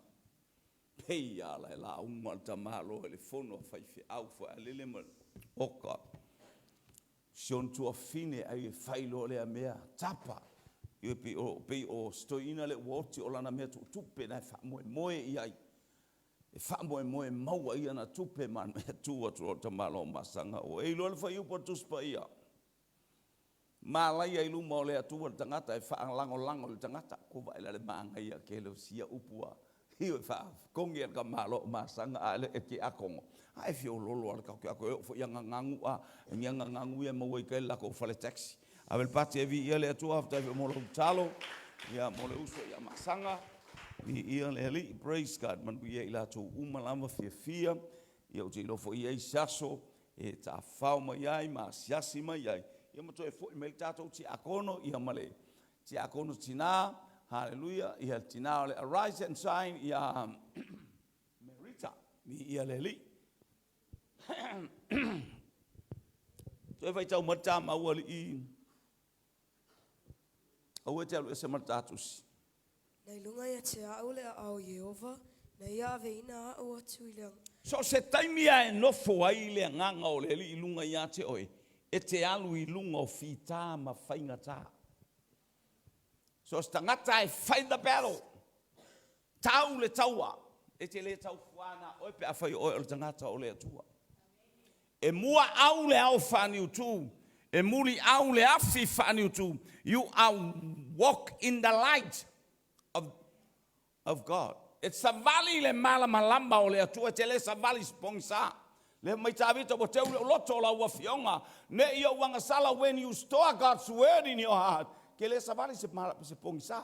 Pei lava la e lauga le tamaloa i le fono a faifeau foi ma oka. Si ona tuafafine ai e fai loa lea mea, tapa. E pei o, pei o si toeaina lea ua oti o lana mea tuutupe na e faamoemoe i ai. E faamoemoe e maua i ana tupe ma ana mea tu atu loa le tamaloa o Masaga. Ua e iloa le fuaiupu o le Tusi Paia. Malaia i luma o le Atua le tagata e faalagolago i le tagata. Ko vaai la le manaia tele o sia upu a ioe faakogi e le tamaloa o Masaga a le e tiakono. A e feololo lava le tatou tiakono e oo foi ia gagagu a nia gagagu ia e maua i tai le latou fale taxi. Ave le pati e viia le Atua, faafetai foi mo lou tatalo ia mo le uso ia Masaga. Viia le Alii, praise God, manuia i latou uma lava fiafia. Ia ou te iloa foi e i ai se aso e tafafao mai ai ma asiasi mai ai, ia ma toe foi mai le tatou tiakono, ia ma le tiakono tina, haleluia, ia le tina o le Arise and Shine, ia Merita, viia le Alii. Toe faitau mai le ta mau alii, aua e te alu ese ma le ta tusi. Nai luga ia te au le aao o Ieova, na ia aveina au atu i le. So o se taimi lava e nofo ai le Agaga o le Alii i luga ia te oe, e te alu i luga o fita ma faigata. So o se tagata e fight the battle, tau le taua, e te le taufuā na oe pe afai o oe o le tagata o le Atua. E muaau le ao faaniutu, e muliau le afi faaniutu. You are walk in the light of, of God. E te savali i le malamalama o le Atua, e te le savali i se pogisa. Lea mai Tavita ua teu lou loto o lau afioga, ne i ou agasala when you store God's word in your heart, ke le savali se, se pogisa.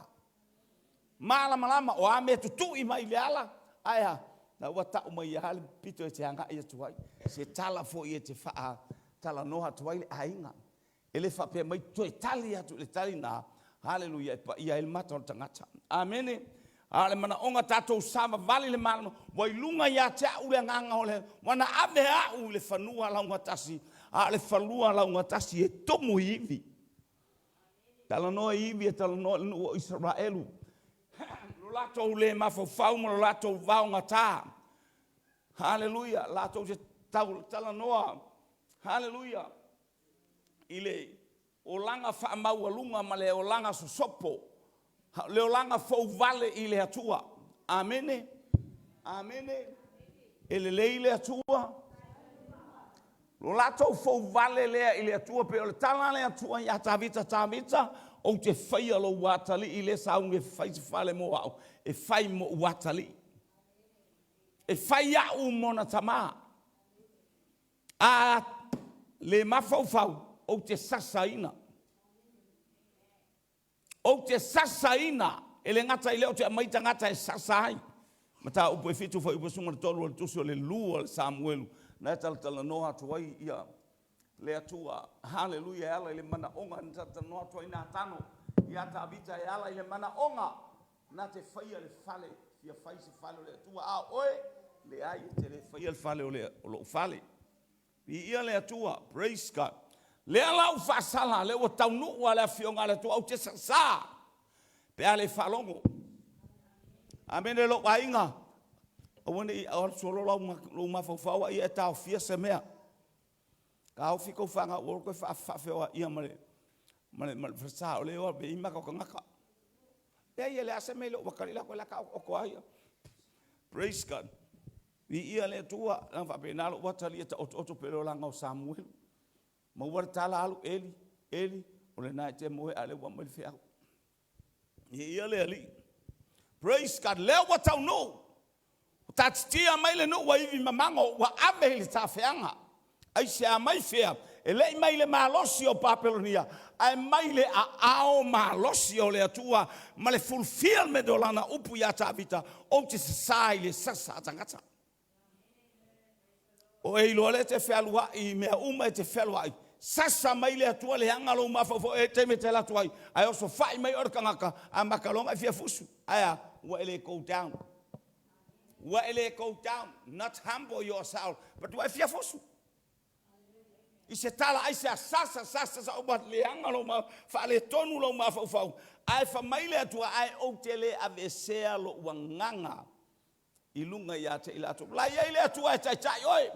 Malamalama, o a mea tutui mai i le ala, ae a? La ua tau mai lava le pito e te agai atu ai. Se tala foi e te faa, talanoa atu ai le aiga. E le faapea mai toe tali atu i le tali lena, haleluia, e paia ai le mata o le tagata. Amene. A o le manaoga tatou savavali i le malamalama, ua i luga ia te au le agaga o le, ua na ave au i le fanua laugatasi, a o le fanua laugatasi e tumu i ivi. Talanoa i ivi e talanoa i le nuu o Isaraelu, lo latou le mafaufau ma lo latou vaogata. Haleluia! Latou te talanoa, haleluia, i le olaga faamaualuga ma le olaga sosopo, le olaga fouvale i le Atua. Amene. Amene. E lelei le Atua. Lo latou fouvale lea i le Atua, pei o le tala a le Atua ia Tavita, Tavita, ou te faia lou atalii lea sauni e fai se fale mo au, e fai mou atalii. E fai au mona tamā. A le mafaufau, ou te sasaina. Ou te sasaina, e le gata i lea ou te aumai tagata e sasa ai. Mataupu e 7 fuaiupu 13 o le tusi o le lua o le Samuelu, na e talatalanoa atu ai ia le Atua, haleluia, e ala i le manaoga na talatalanoa atu ai Natano ia Tavita e ala i le manaoga na te faia le fale, fia fai se fale o le Atua, a o oe, leai, e te le faia le fale o, le, o lou fale. Viia le Atua, praise God. Lea la ua faasala, lea ua taunuu a le afioga a le Atua, ou te sasā pe a le faalogo. Amene lou aiga, aua ne i alu solo lou mafaufau a ia e taofia se mea. Taofi kou fanau ua toe faafeoaia ma le ma le ma le falesa o lea o e i maka o tagata. Leai e leai se mea i lou atalii la koe la ka oto ai. Praise God. Viia le Atua, na faapena lou atalii e taotooto pei o le olaga o Samuelu. Maua le tala alu Eli, Eli, o lena e te moe a o lea ua aumai le feau. Viia le Alii. Praise God. Lea ua taunuu. Ua taatitia mai le nuu ua ivi mamago, ua ave i le tafeaga. Aisea mai fea? E le i mai le malosi o Papelonia, ae mai le aao malosi o le Atua ma le fulfillment o lana upu ia Tavita, ou te sasa i le sasa a tagata. O e iloa lea e te fealuai i mea uma e te fealuai, sasa mai le Atua leaga lou mafaufau e taimi e te alu atu ai, ae osofai mai oe le tagata, amata loa ona e fia fusu. Ae a? Ua e le go down. Ua e le go down, not humble yourself, but ua e fia fusu. I se tala ai se sasa sasa sa ua leaga lou ma faaletonu lou mafaufau, ae fai mai le Atua, ae ou te le aveesea lou agaga i luga ia te i latou. La e i ai le Atua e taitai oe,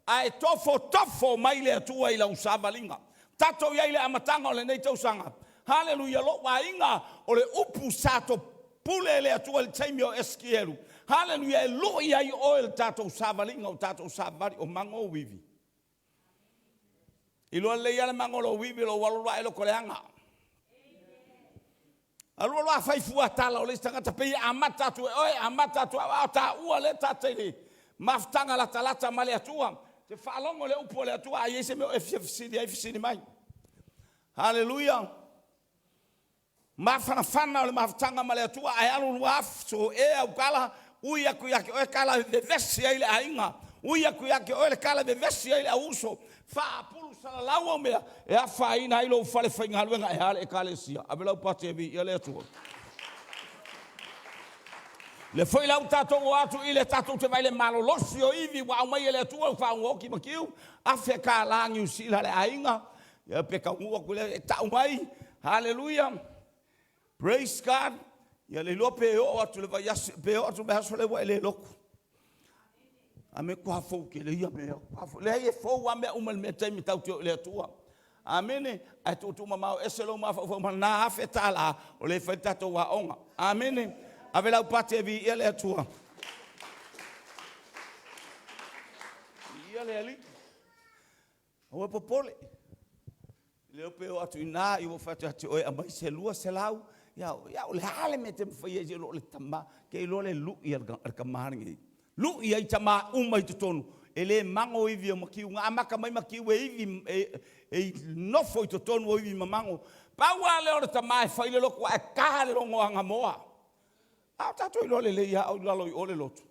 ae tofotofo mai le Atua i lau savaliga. Tatou i ai i le amataga o lenei tausaga. Haleluia, lou aiga, o le upu sa topule e le Atua i le taimi o Esikielu. Haleluia, e lui ai oe i le tatou savaliga o tatou savali o mago ou ivi. Iloa lelei lava le mago o lou ivi, lou alu alu ae loto leaga. Alu alu a fai fua tala o le isi tagata pei e amata atu e oe, amata atu au, a o taua lea ta te i le mafutaga latalata ma le Atua. Te faalogo le upu a le Atua, a i ai se mea o e fia fesili ai, fesili mai. Haleluia. Mafanafana o le mafutaga ma le Atua, ae alu lua aso ea au tala, ui atu ia te oe tala e vevesi ai le aiga, ui atu ia te oe le tala e vevesi ai le auuso, faapulu salalau au mea e afaina ai lou fale faigaluega e a le ekalesia. Ave lau pati e viia le Atua. Le foi la ua tatou o atu i le tatou te vai le malolosi o ivi ua aumai e le Atua ua faaogaoti ma tiu $1000 Niu Sila le aiga ia pe taunuu atu lea e tau mai haleluia praise God ia le iloa pe oo atu le vaiaso pe oo atu le vaiaso lea ua e le lotu a me tua fou tele ia mea leai e fou a mea uma i le mea taimi tatou te o i le Atua Amene. Ae tuutuumamao ese lou mafaufau ma lena $1000 o lea e fai le tatou aoga. Amene. Ave lau pati e viia le Atua. Viia le Alii. Aua e popole. Leo pe o atu i ina, i ua fai atu ia te oe, aumai se 200, ia, ia o le a le mea e te mafai ai, o le tama, te iloa le lui a le tama lenei. Lui ai tama uma i totonu, e le mago ivi o Matiu. Na amata mai Matiu e ivi, e, e nofo i totonu o ivi mamago. Pau lava lea o le tama e fai le loto ae ta le logo agamoa. A o tatou iloa lelei lava o i lalo i o le loto.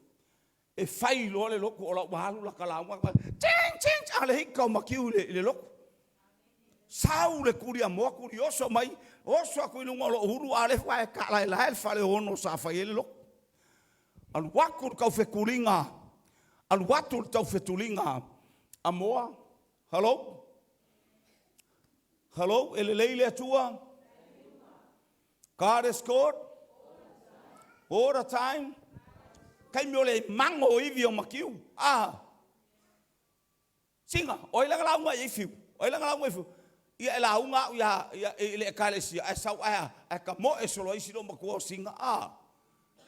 E fai loa le lotu o la ua alu lata lauga, ting ting, a le ika o Matiu i le lotu. Sau le tuliamoa tulioso mai, oso atu i luga o lou ulu a o lea faatoa e taalaelae le faleono sa fai ai le lotu. Alu atu le taufetuliga, alu atu le taufetuliga a Moa. Hello, hello, e lelei le Atua? God is good all the time. Taimi o le mago o ivi o Matiu. Ah, Sina, o ai la na lauga ai i Fiu? O ai la na lauga i Fiu? Ia e lauga au ia, ia, i le ekalesia, ae sau ae, ae tamoe solo ai si loomatua o Sina. Ah,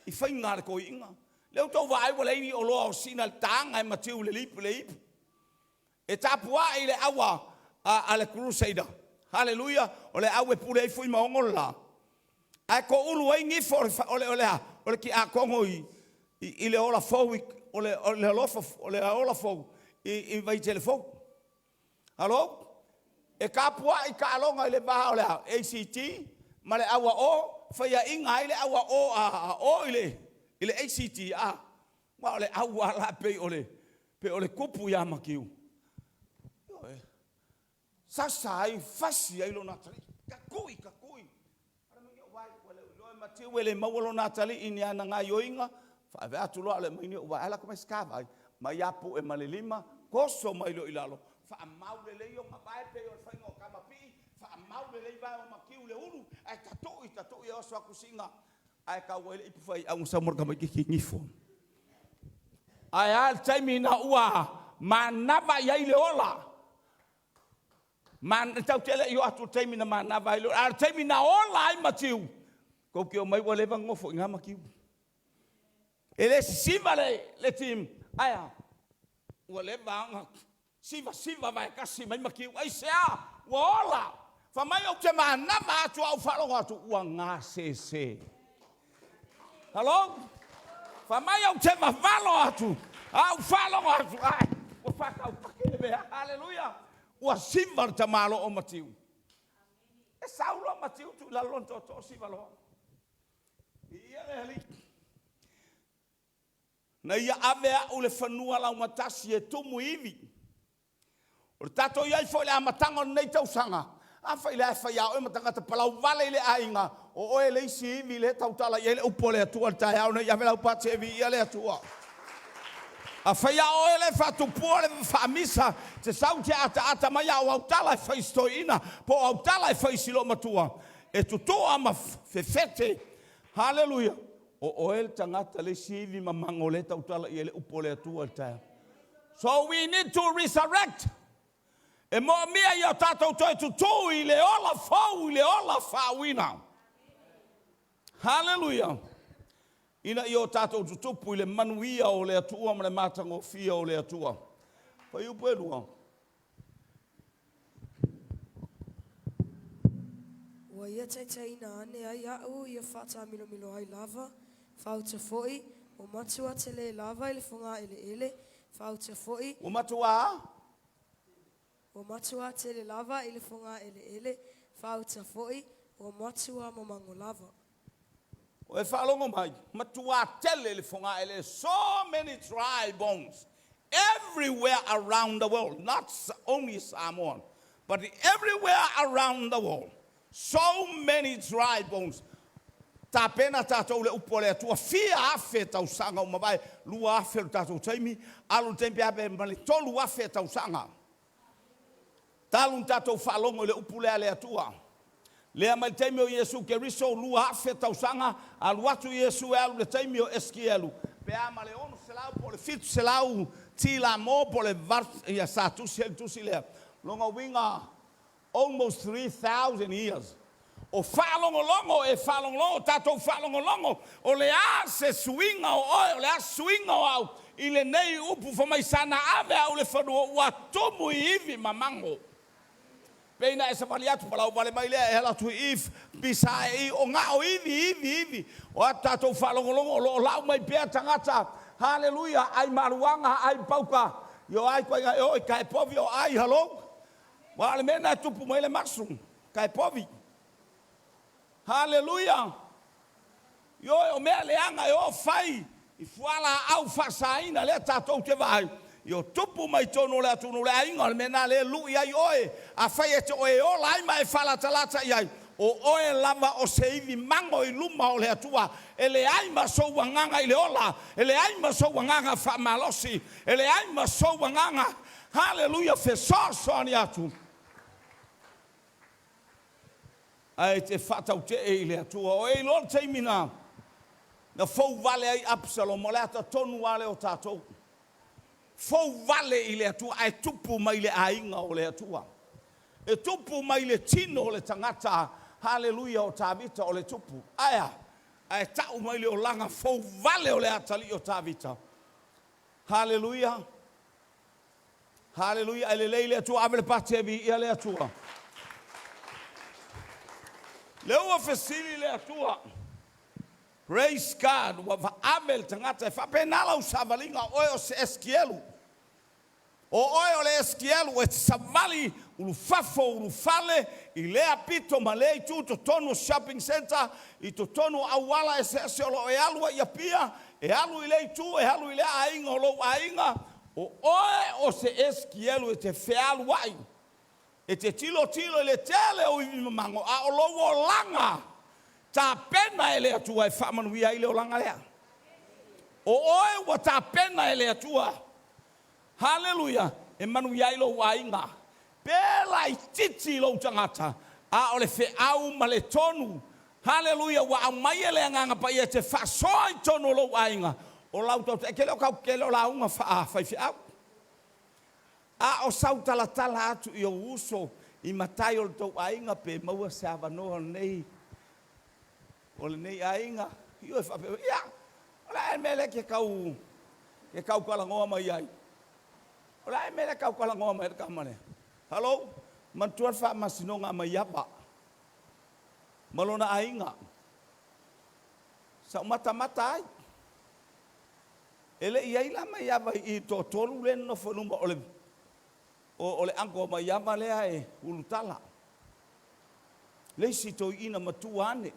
i faiga a le toeaina. Lea ua tou vaai ua leai ni oloa o Sina i le taga e Matiu i le le ipu. E tapuai i le aua a, a le Crusader. Haleluia, o le au e pule ai Fuimaono le la. Ae toulu ai nifo o le, o le, o le, o le tiakono i, i, i le ola fou i, o le, o le alofa, o le ola fou i, i Vaitele fou. Halo? E tapuai taaloga i le va o le ACT ma le au a o, faiaina ai le au a o a, a o i le, i le ACT, a, aua o le au lava la pei o le, pei o le tupu ia Matiu. Ioe. Sasa ai, fasi ai lona atalii, tatui, tatui. Matiu e le maua lona atalii i ni ana gaoioiga, vaai atu loa a o le aumai nei o ou vae, alu atu e aumai se ta vae, mai lava pue ma le lima, toso mai loa i lalo, faamau lelei ona vae pei o le faiga o kamapii, faamau lelei vae o Matiu i le ulu, ae tatui, tatui, e oso atu Sina ae tau ai le ipufaiau na sau ma le tamaitiiti i nifo. Ae a le taimi ina ua manava i ai le ola? Man, tatou te le i oo atu i le taimi na manava ai le ola, a o le taimi na ola ai Matiu, tou te omai ua leva ona nofo i ina Matiu. E le sisiva le, le team, ae a? Ua leva ona sivasiva vaetasi mai Matiu. Aisea? Ua ola. Fai mai ou te manava atu a ou faalogo atu, ua gasese. Hello? Fai mai ou te vavalo atu, a ou faalogo atu, ai, ua faataupake le mea. Haleluia! Ua siva le tamaloa o Matiu. E sau loa Matiu tuu i lalo lona tootoo siva loa. Viia le Alii. Na ia ave au i le fanua laugatasi e tumu i ivi. O le tatou i ai foi i le amataga o lenei tausaga, afai la e fai lava oe ma tagata palauvale i le aiga, o oe le isi ivi lea e tautala i ai le upu a le Atua i le taeao lenei, ave lau pati e viia le Atua. Afai lava o oe lea e faatupua le faamisa, te sau te ataata mai a o au tala e fai i si toeaina, po o au tala e fai i si loomatua, e tutua ma fefete. Haleluia! O oe le tagata le isi ivi mamago lea e tautala i ai le upu a le Atua i le taeao. So we need to resurrect. E moomia ia o tatou toe tutū i le ola fou, i le ola faauuina. Haleluia! Ina ia o tatou tutupu i le manuia o le Atua ma le matagofie o le Atua. Fuaiupu e 2. Ua ia taitaiina ane ai a'u ia faatamilomilo ai lava, faauta foi, ua matua tele lava i le fogaeleele, faauta foi. Ua matua. Ua matua tele lava i le fogaeleele, faauta foi, ua matua mamago lava. Ua e faalogo mai? Matua tele le fogaeleele, so many dry bones everywhere around the world, not only Samoa, but everywhere around the world. So many dry bones. Tapena tatou le upu a le Atua fia afe tausaga ua mavae, 2000 le tatou taimi, alu le taimi pe a pe ma le 3000 tausaga. Talu ona tatou faalogo i le upu lea a le Atua. Lea mai le taimi o Iesu Keriso, 2000 tausaga, alu atu Iesu e alu i le taimi o Esikielu, pe a ma le 600 po o le 700 tilamo po o le ia sa tusi ai le tusi lea. Lona uiga, almost 3000 years o faalogologo, e faalogologo, tatou faalogologo, o le a se suiga o oe, o le a se suiga o au i lenei upu fai mai sana ave au i le fanua ua tumu i ivi mamago. Pei na e savali atu palau vale mai lea e ala atu i i pisa ae i o na o ivi, ivi, ivi. O a tatou faalogologo o lo o lau mai pea tagata, haleluia, ai maluaga, ai pauka, i o ai ituaiga e oo i taepovi o ai, hello. Aua o le mea lena e tupu mai ai le mushroom, taepovi. Haleluia! Ioe, o mea leaga e o fai I fualaau faasaina lea tatou te vaai, ia o tupu mai totonu o le atunuu, le aiga, o le mea lena lea e lui ai oe. Afai e te oe ola ai ma e faalatalata i ai, o oe lava o se ivi mago i luma o le Atua. E leai ma sou agaga i le ola, e leai ma sou agaga faamalosi, e leai ma sou agaga, haleluia, fesoasoani atu. Ae e te faatautee i le Atua. O e iloa le taimi na na fou vale ai Apisaloma, o le ata tonu lava lea o tatou. Fou vale i le Atua ae tupu mai le aiga o le Atua. E tupu mai le tino o le tagata, haleluia, o Tavita o le tupu. Ae a? Ae tau mai le olaga fou vale o le atalii o Tavita. Haleluia! Haleluia! Ae lelei le Atua, ave le pati e viia le Atua. Lea ua fesili le Atua. Praise God, ua ave le tagata e faapena lau savaliga, o oe o se Esekielu. O oe o le Esekielu e te savali ulufafo ulufale i lea pito ma lea itu totonu o shopping centre, i totonu o auala eseese o lo o e alu ai i Apia, e alu i lea itu, e alu i lea aiga o lou aiga, o oe o se Esekielu e te fealuai, e te tilotilo i le tele o ivi mamago, a o lou olaga tapena e le Atua e faamanuia ai le olaga lea. O oe ua tapena e le Atua, haleluia, e manuia ai lou aiga. Pe laitiiti lou tagata, a o le feau ma le tonu, haleluia, ua aumai e le Agaga Paia e te faasoa i totonu o lou aiga, o lau tauta, e te le o tau, te le o lauga faafaifeau. A o sau talatala atu i ou uso i matai o le tou aiga pe maua se avanoa o lenei o lenei aiga. Ioe faapea mai, ia, o le a ea le mea lea e te tau, e tau talanoa mai ai? O le a ea le mea lea e tau talanoa mai ai le tama lea? Hallo, manatua le faamasinoga a Maiava ma lona aiga. Sa ou matamata ai. E le i i ai la Maiava i i i le toatolu lea e nonofo i luma o le, o, o le uncle a Maiava lea e ulutala. Le isi toeaina matua ane.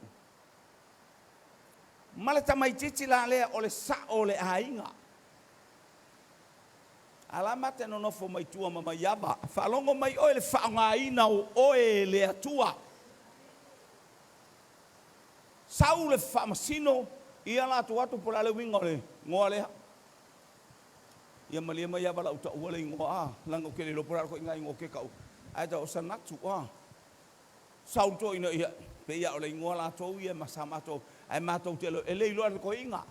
Ma le tamaitiiti la lea o le sa'o o le aiga. A la ma te nonofo mai tua ma Maiava. Faalogo mai oe i le faaaogaina o oe e le Atua. Sau le faamasino ia latou atu po o le a le uiga o le igoa lea. Ia malie Maiava o le a ou taua le igoa a, leaga ou te le iloa po o le a le ituaiga igoa ou te taua, ae tau o Sanatu a. Sau le toeaina ia, pei lava o le igoa latou ia ma sa matou, ae matou te e le iloa e le toeaina.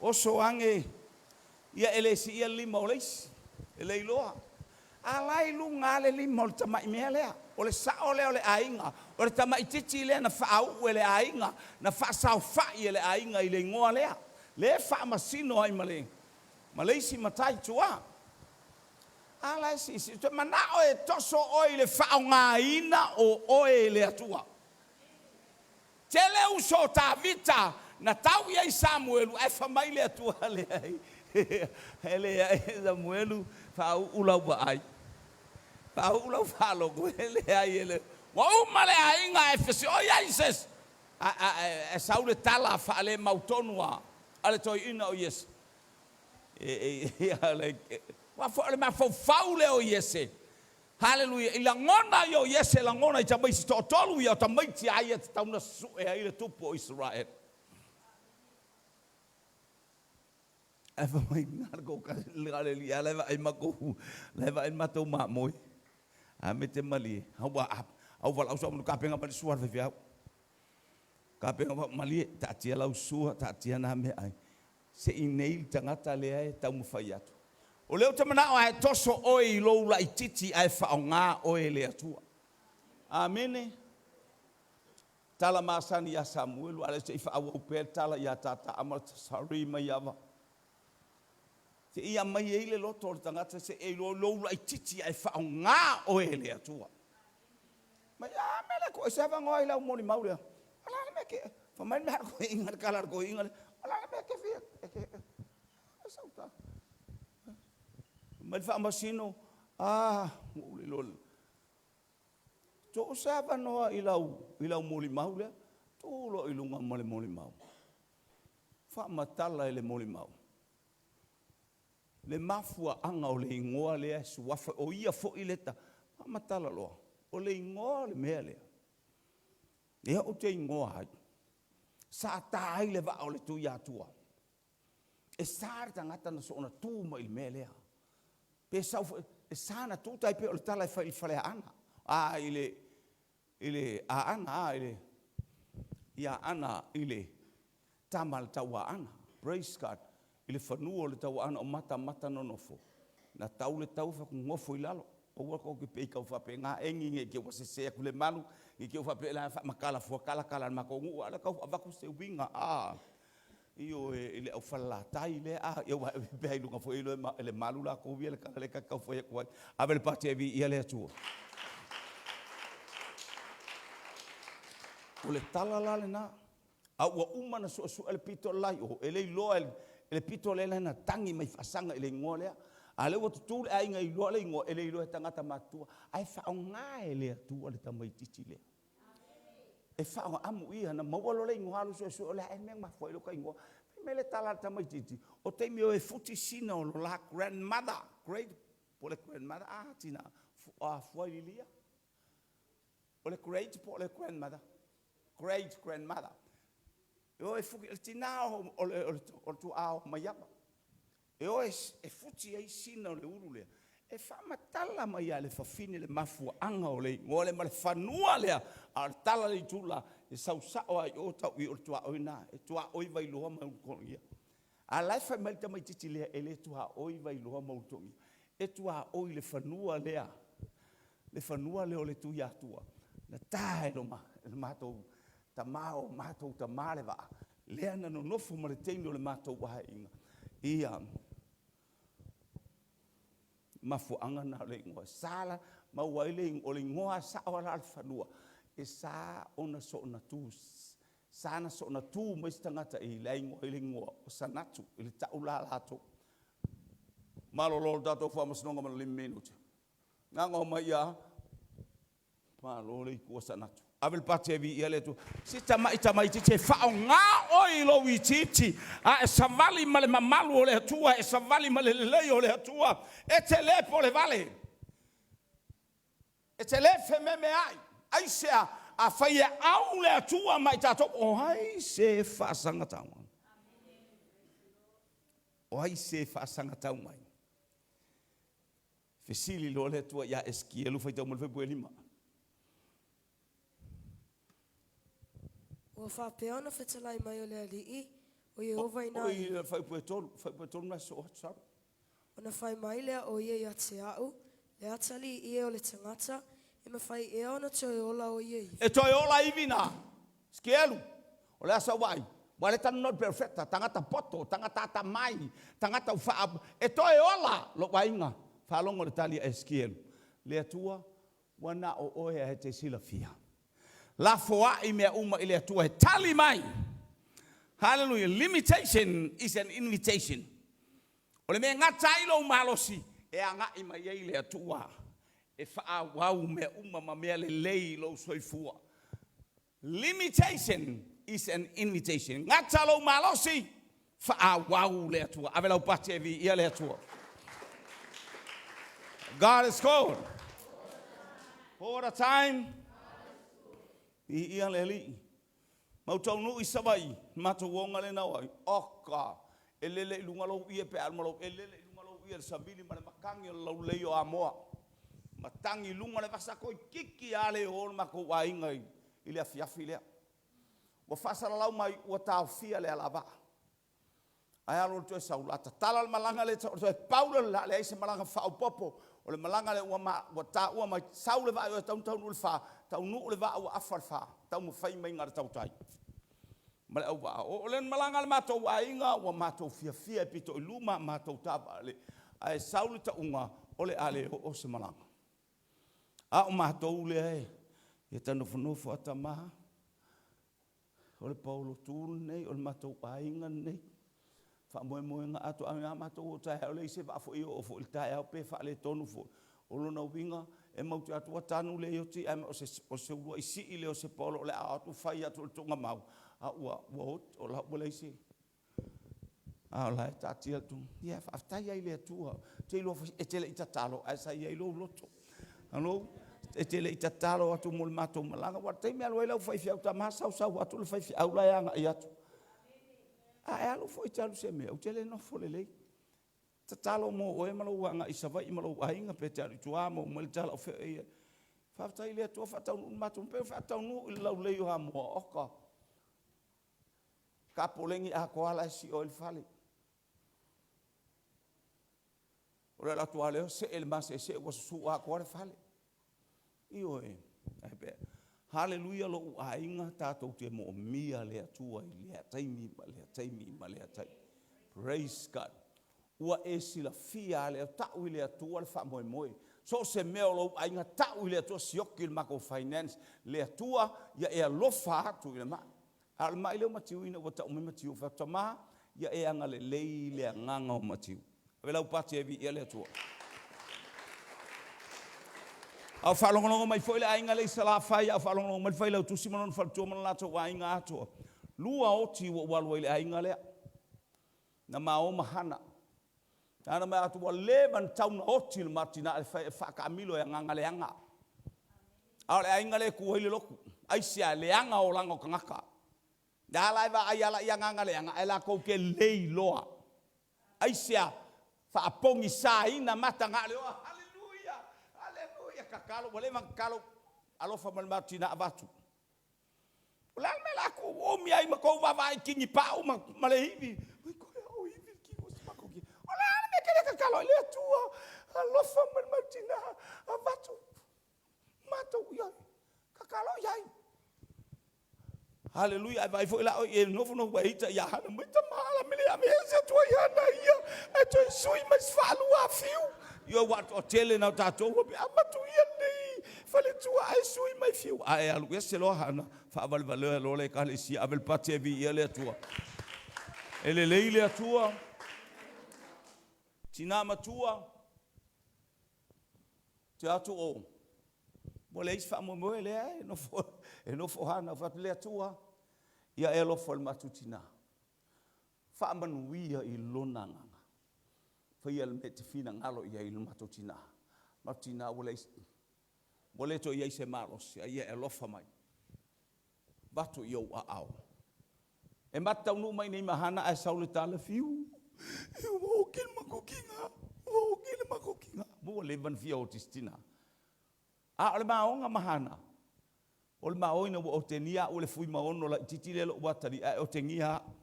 Oso ane, ia e le siia le lima o le isi, e le iloa. A la e i luga lava le lima o le tamai mea lea. O le sao lea o le aiga, o le tamaitiiti lea na faauu e le aiga, na faasaofai e le aiga i le igoa lea, lea e faamasino ai ma le, ma le isi matai i tua. A la e siisii, ou te manao e toso oe i le faaaogaina o oe e le Atua. Tele uso o Tavita na tau i ai Samuelu, ae fai mai le Atua, Leai, e leai Samuelu, faauu lau vaai, faauu lau faalogo, e leai, e leai. Ua uma le aiga ae feseoi ai se isi, ae sau le tala faale-mautonu a le toeaina o Iese. Aua foi o le mafaufau lea o Iese, Haleluia, i lagona ia o Iese e lagona i tamaiti toatolu ia, o tamaiti a ia e tatau ona sue ai le tupu o Isaraelu. Ae fai mai na o le toatasi na o le alii lava la e vaai matou, la e vaai le matou mamoe. A mea e te malie, a ua a ua valaau sau tapena mai le sua a le faifeau. Tapena mai, malie, taatia lau sua, taatia na meaai. Se i nei le tagata lea e taumafai atu. O lea ou te manao ae toso oe i lou laitiiti ae faaaoga oe e le Atua. Amene. Tala masani ia Samuelu, a o lea se i faaauau pea le tala ia Tata ma Sari Maiava. Se i aumai ai le loto o le tagata se i e iloa lou laitiiti ae faaaoga oe e le Atua. Mai a mea lea tuu ai se avanoa i lau molimau lea. O le a le mea e te, fai mai le mea a le toeaina, le tala a le toeaina lea, o le a le mea e te fia, e te, e sau ta. Fai mai le faamasino, a, ua ou le iloa lelei. Tuu se avanoa i lau, i lau molimau lea. Tu loa i luga ma le molimau. Faamatala e le molimau le mafuaaga o le igoa lea e suafa, o ia foi le ta, faamatala loa, o le igoa o le mea lea, lea ou te igoa ai, sa ta ai le vaa o le Tuiatua. E sa le tagata na soona tu mai i le mea lea. Pe sau foi, e sa ona tu tai pei o le tala e fai i le Faleaana, a i le i le Aana, a i le i Aana i le tama a le Tauaana. Praise God. I le fanua o le Tauaana o Matamata nonofo, na tau le tau fai atu nofo i lalo. Aua tou te pei tau faapena eni ne i te i ua sese atu le malu, ne i te i ua faapea o le a faamatala fua tala tala a le matou nuu, a o lea e tau avatu se uiga, a, ioe, i le aufalalatai lea, a, aua e ailoga foi e iloa e le malu latou ia le tala lea ta te tau fai atu ai. Ave le pati e viia le Atua. O le tala la lena, a ua uma ona suesue le pito le la i o, e le iloa e le pito lea na tagi mai faasaga i le igoa lea. A o lea ua tutu le aiga e iloa le igoa, e le iloa e tagata matutua, ae faaaoga e le Atua le tamaitiiti lea. E faaaoga, amuia, na maua loa le igoa alu suesue, o le a ea le mea na mafua ai lota igoa? Fai mai le tala a le tamaitiiti, o taimi o e futi sina o lo la grandmother, great, po o le grandmother, a tina, a Fuaililia, o le great po o le grandmother? Great grandmother. E o e futi, o le tina o le tuaa o Maiava, e o e futi ai sina o le ulu lea, e faamatala mai lava e le fafine le mafuaaga o le igoa lea ma le fanua lea, a o le tala a le itu le la, e sau sao lava i o tau i i, o le tuaoi lena, e tuaoi Vailoa ma Ulutogia. A o la e fai mai le tamaitiiti lea, e le tuaoi Vailoa ma Ulutogia, e tuaoi i le fanua lea, le fanua lea o le Tuiatua na ta e lo matou tama o matou tama le vaa, lea na nonofo ma le teine o le matou aiga. Ia, mafuaaga lena o le igoa. E sa la, maua ai le igoa, o le igoa sao lava la o le fanua, e sa ona soona tu, sa ona soona tu mai se tagata i la e igoa ai le igoa o Sanatu i le tau la a latou. Malolo le tatou faamasinoga ma le 5 minute. Na ona omai ia Malo le itua Sanatu. Ave le pati e viia le Atua. Si tamai tamaitiiti e faaaoga oe i lou itiiti a e savali ma le mamalu o le Atua, e savali ma le lelei o le Atua. E te le polevale. E te le fememeai. Aisea? Afai e au le Atua ma i tatou, o ai se e faasagatau? O ai se e faasagatau mai? Fesili loa le Atua ia Esikielu, faitau mai le fuaiupu e 5. Ua faapea ona fetalai mai o le Alii, o Ieova ina ia. Oi, fuaiupu e 3, fuaiupu e 3 na soo atu sau. Ona fai mai lea o ia ia te a'u, Le atalii ie o le tagata, e mafai ea ona toe ola o ia ivi? E toe ola ivi na. Sikielu, o le a sau vaai? Ua le talanoa i le perofeta, tagata poto, tagata atamai, tagata ua faa... E toe ola lou aiga. Faalogo i le tali a Esikielu, Le Atua, ua na o oe lava e te silafia. Lafoai mea uma i le Atua e tali mai. Hallelujah. Limitation is an invitation. O le mea e gata ai lou malosi, e agai mai ai le Atua e faaauau mea uma ma mea lelei i lou soifua. Limitation is an invitation. Gata lou malosi, faaauau le Atua. Ave lau pati e viia le Atua. God is good. All the time. Viia le Alii. Mau taunuu i Savaii, matou oga lena o ai? Oka! E lele i luga lou ie pe a alu ma lou, e lele i luga lou ie i le savili ma le matagi o le laulelei o Amoa. Matagi i luga o le vasa toeitiiti lava le o le matou aiga i le afiafi lea. Ua faasalalau mai ua taofia le alavaa. Ae alu o le toe sau, o le a tatala le malaga lea, toe pau lea o le a leai se malaga faaopoopo. O le malaga lea ua, ua taua mai, sau le vaa e tatau ona taunuu i le fa, taunuu le vaa ua afa le fa, taumafai mai na o le tautai ma le auvaa. Oo lea malaga a le matou aiga, ua matou fiafia e pito i luma a matou taavale, ae sau le tauga o le a le oo se malaga. A o matou lea e ta nofonofo a tama, O le paolotu lenei, o le matou aiga lenei. Faamoemoega atoa a matou o taeao, e leai se vaa foi e oo foi i le taeao pe faaletonu foi. O lona uiga, e matou te o atu ua tanu le ioti ae o se uluai sii lea o se paolo o le a o atu fai atu i le tuugamau, a ua oti, o la ua leai se A o la e taatia atu, ia faafetai ai i le Atua. Ou te iloa foi e te le i tatalo ae sa i ai lou loto. Alo, e te le i tatalo atu mo le matou malaga, aua o le taimi e alu ai lau faifeau tama sau sau atu le faifeau la e agai atu. A e alu foi e te alu i se mea, ou te le nofo lelei. Tatalo mo oe ma lou agai i Savaii ma lou aiga, pe te alu i tua maua mai le tala o fea o e i ai. Faafetai i le Atua faataunuu le matou, pei ona faataunuu i le laulelei o Hamoa, oka, tapoleni atoa la e sio ai le fale. O le alu atu lava o lea see le maseesee ua susu atoa le fale. Ioe. Haleluia lou aiga, tatou te moomia le Atua i lea taimi ma lea taimi ma lea taimi. Praise God. Ua e silafia lava lea, tau i le Atua le faamoemoe. So o se mea o lou aiga, tau i le Atua, sioki le matou finance, le Atua ia e alofa atu i le mai. A o le mai lea o Matiu ina ua tau mai Matiu, ou fai atu, Tama, ia e agalelei i le agaga o Matiu. Ave lau pati e viia le Atua. A o faalogologo mai foi le aiga lea i Salafai, a o faalogologo mai le Failautusi ma lona faletua ma le latou aiga atoa. Lua oti ua ou alu ai i le aiga lea, na ma o ma Hana. Na ona atu ua leva ona tatau ona oti le matou tina e faataamilo e agaga leaga. A o le aiga lea e tu ai le lotu. Aisea? Leaga olaga o tagata. Lea la e vaai lava i agaga leaga, ae latou te le iloa. Aisea? Faapogisaina mata na o le o, Haleluia, Haleluia, tatalo, ua leva ona tatalo, alofa mai i le matou tina avatu. O le a le mea o le a tuu umi ai ma tou vaavaai i tinipau ma le ivi? Oi koe o ivi le tino o si matou tina. O le a le mea e te le tatalo ai? Le Atua, alofa mai i le matou tina, avatu matou i ai. Tatalo i ai. Haleluia, ae vaai foi la oe i e nofonofo ma ita ia Hana mai, tama la mele ave ese atu ai Hana ia, ae toe sui ma isi faalua fiu. Ioe, ua toatele na o tatou pe avatu ia nei faletua ae sui mai fiu. Ae alu ese loa Hana, faavalevalea loa le ekalesia, ave le pati e viia le Atua. E lelei le Atua. Tina matua, te atu o ua leai se faamoemoe lea e nofo, e nofo Hana, ou fai atu, le Atua, ia e alofa i le matou tina, faamanuia i lona agaga, faia le mea e te finagalo i ai i le matou tina. Matou tina ua leai, ua le toe i ai se malosi, a ia e alofa mai, avatu i ou aao. E ma te taunuu mai i nei ma Hana ae sau le tala, fiu, ua oti le matou tina, ua oti le matou tina. Ua leva ona fia oti i si tina. A o le maoga ma Hana, o le mao ina ua otegia au e le Fuimaono laitiiti lea lou atalii ae otegia au.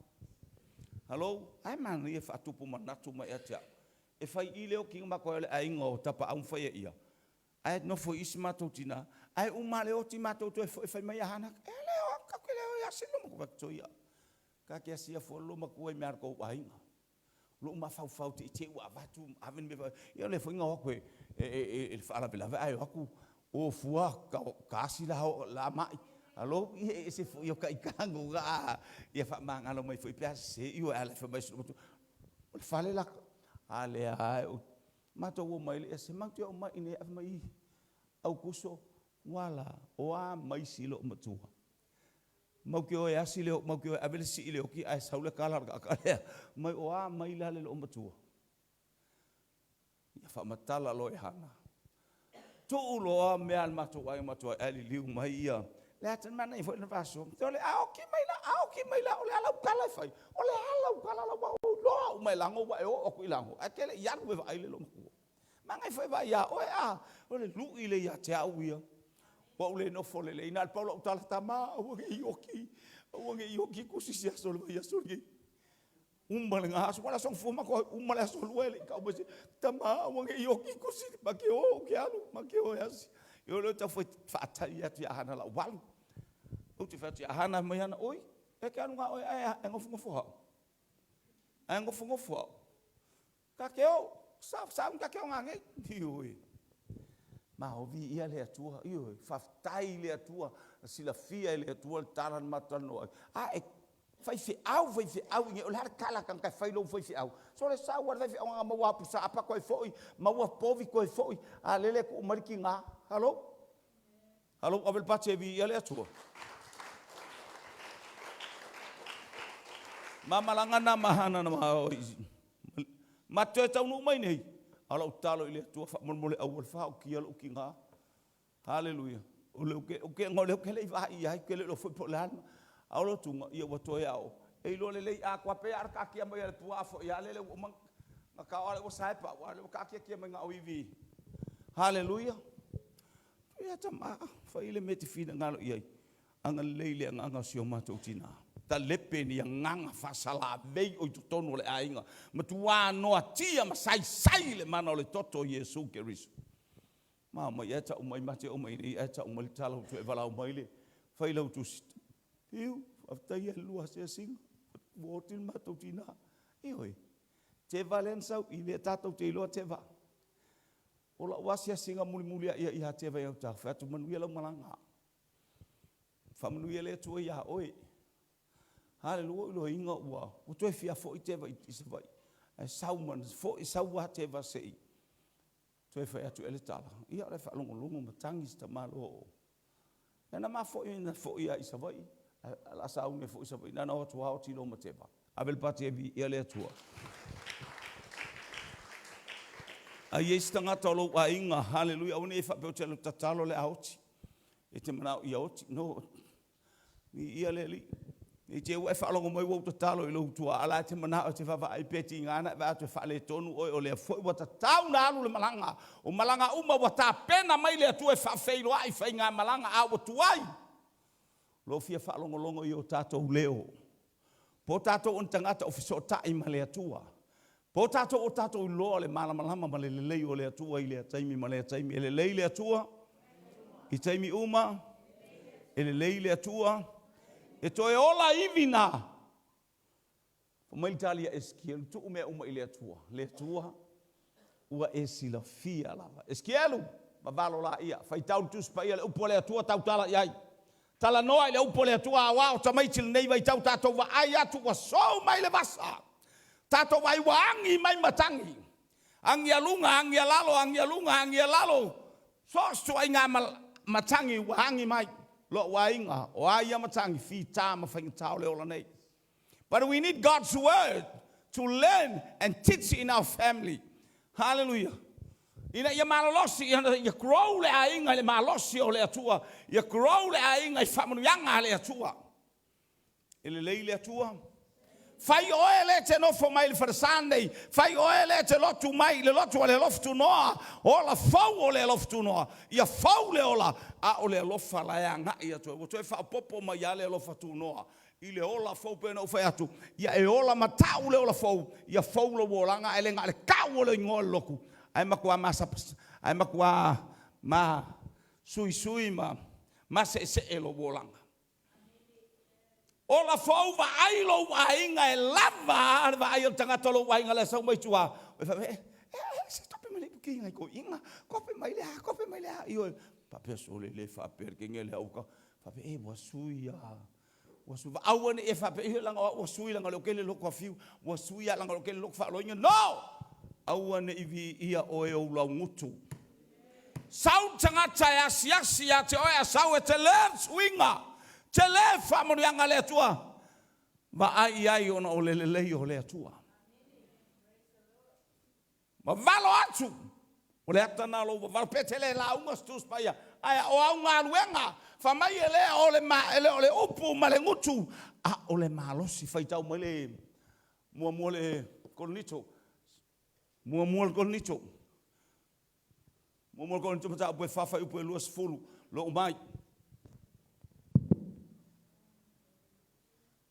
Hello, ai manaia faatupu manatu mai ia te au. E fai i le otiga matou ai o le aiga o Tapaau ma Faiaia, ae nofo i i si matou tina, ae uma lava le oti matou toe foi fai mai ia Hana, e le o atu tatou te le o e asi le loomatua. Fai atu, soia, ta te asia fua le loomatua i mea a le tou aiga. Lou mafaufau te i te i ua avatu ave le mea, ia o lea foi na o atu e le faalavelave ae o atu o fua ka asi la, la mai. Alo, ia e ese foi o taitago ga, ia faamagalo mai foi pe a sese, ioe, a o la e fai mai si loomatua, o le fale la, a lea lava e matou omai lea, se matou te omai i inei e ave mai i Aukuso, ua a la? O a ma isi loomatua? Matou te o e asi le, matou te o e ave le sii i le oti ae sau le tala a le tagata lea, mai o a mai la le loomatua? Ia faamatala loa e Hana. Tuu loa mea a le matou aiga matou ai, ae liliu mai ia le ata manaia foi le faasoa. O le a oti mai la, a oti mai la, o le a lau tala e fai? O le a lau tala la ua ou iloa uma e lago ua e oo atu i lago, ae te le i alu e vaai le loomatua. Manaia foi e vaai ia oe, a o le lui lea ia te au ia. Ua ou le nofo lelei, na o le pau lau tala, tama aua ne i oti, aua ne i oti kusi se aso o le vaiaso lenei. Uma lena aso, aua o le aso Gafua matou o ai, uma le aso lua e le i tau mai se, tama aua ne i oti kusi, ma te o ou te alu, ma te o e asi. Ia o lea e tau faatali atu ia Hana o le a ou alu. Ou te fai atu ia Hana, fai mai Hana, oi, e te alu na oe ae nofonofo au. Ae nofonofo au. Ta te o, sa sauni ta te o nanei. Ioe. Ma o viia le Atua. Ioe. Faafetai i le Atua. Na silafia e le Atua le tala na matou talanoa ai. A e faifeau, faifeau i o le a le tala a tagata e fai lou faifeau? Sole sau lava le faifeau na ona maua lava o pusa apa toe foi, maua povi toe foi, a lele e tuu mai le tiga. Halo? Halo, ave le pati e viia le Atua. Ma malaga na ma hana na ma o i ma toe taunuu mai nei, a o lau tatalo i le Atua faamolemole aua le faaokia lou tiga. Haleluia. O le uke, uke, o le uke le i vaai ai, ke le lo foi po le a. A o lo tunga, ia ua toe ao. E iloa lelei a atu a pe a taatia mai a le puaa foi a lele ua uma na tao a le ua sae pau a le ua taatiatia mai na o ivi. Haleluia. Ia tama, fai le mea e te finagalo i ai. Agalelei le agaga o si o matou tina. Talepe ni agaga faasalavei o i totonu o le aiga. Matua noatia ma saisai le mana o le toto o Iesu Keriso. Ma omai ae tau mai, ma te omai nei ae tau mai le tala ua toe valaau mai le failautusi. Fiu, faafetai e lua asiasiga, ua oti le matou tina. Ioe, teva lea na sau i lea tatou te iloa teva. O lau asiasiga mulimuli ai ia teva i gauta, fai atu manuia lau malaga. Faamanuia le Atua iā oe. Haleluia, ua iloaina ua ua toe fia foi teva i Savaii. Ae sau ma foi sau lava teva se i toe fai atu ea le tala, ia o la e faalogologo ma tagi si tamaloa o. Ia na ma foi na foi lava i Savaii, ae o le a sauni e foi i Savaii, na ona o atu lava oti loa ma teva. Ave le pati e viia le Atua. A i ai se tagata o lou aiga, haleluia, aua ne i e faapea ou te alu e tatalo o le a oti. E te manao ia oti, no. Viia le Alii. Ne i te i ua e faalogo mai ua ou tatalo i lou tuaa la e te manao e te vaavaai pe tiga ona e vaai atu e faaletonu oe, o lea foi ua tatau ona alu le malaga. O malaga uma ua tapena mai le Atua e faafeiloai i faigamalaga a ua tuai lou fia faalogologo i o tatou leo. Po o tatou o ni tagata o fesootai ma le Atua, po o tatou o tatou iloa le malamalama ma le lelei o le Atua i lea taimi ma lea taimi. E lelei le Atua i taimi uma, e lelei le Atua, e toe ola ivi na. Fai mai le tali a Esekielu, tuu mea uma i le Atua. Le Atua, ua e silafia lava. Esekielu, vavalo laia, faitau le Tusi Paia, le Upu a le Atua, tautala i ai. Talanoa i le Upu a le Atua aoao tamaiti lenei vaitau tatou vaai atu ua sou mai le vasa. Tatou vaai ua agi mai matagi. Agi a luga, agi a lalo, agi a luga, agi a lalo. So o se ituaiga matagi ua agi mai. Lou aiga, o a ia matagi, fita ma faigata o le ola nei. But we need God's word to learn and teach in our family. Hallelujah. Ina ia malolosi, ina ia grow le aiga i le malosi o le Atua, ia grow le aiga i faamanuiaga a le Atua. E lelei le Atua. Fai oe lea e te nofo mai i le falesa nei, fai oe lea e te lotu mai i le lotu a le alofa tunoa, ola fou o le alofa tunoa, ia fou le ola, a o le alofa la e agai atu ai. Ua toe faaopoopo mai lava le alofa tunoa i le ola fou pei ona ou fai atu, ia e ola ma tau le ola fou, ia fou lou olaga ae le na o le tau o le igoa o le lotu, ae matua masapasa, ae matua ma suisui ma maseesee lou olaga. Ola fou vaai lou aiga e lava a le vaai a le tagata o lou aiga la e sau mai tua, e faapea, e, e, se tope mai le ipuki nai toeaiina, tope mai le a, tope mai le a, ioe, faapea sole le faapea le kenge le auka, faapea, e, ua sui a, Ua sui, aua ne i e faapea, ia leaga o au ua sui leaga o lea ou te le loto afiu, ua sui lava leaga o lea ou te le loto faaloiga. No! Aua ne i viia oe ou laugutu. Sau le tagata e asiasi ia te oe a sau e tele le suiga, tele le faamanuiaga a le Atua. Vaai i ai ona o le lelei o le Atua. Vavalo atu, o le ata na o lou vavalo, pe te le lauga se Tusi Paia, ae o au galuega, fai mai e le o le, ma, e le o le upu ma le gutu, a o le malosi. Faitau mai le muamua le Korinito, muamua le Korinito, muamua le Korinito mataupu e fa fuaiupu e 20, lou mai.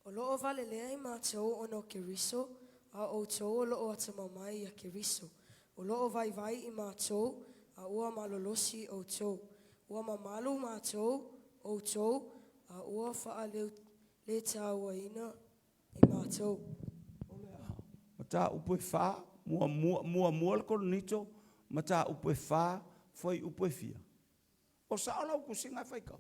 O loo valelea i matou ona o Keriso, a o outou o loo atamamai ia Keriso. O loo vaivai i matou, a ua malolosi outou. Ua mamalu matou, outou, a ua faaleuletauaina i matou. O le a? Mataupu e fa, muamua, muamua le Korinito, mataupu e fa, fuaiupu e fia? O sao lau tusiga e faitau?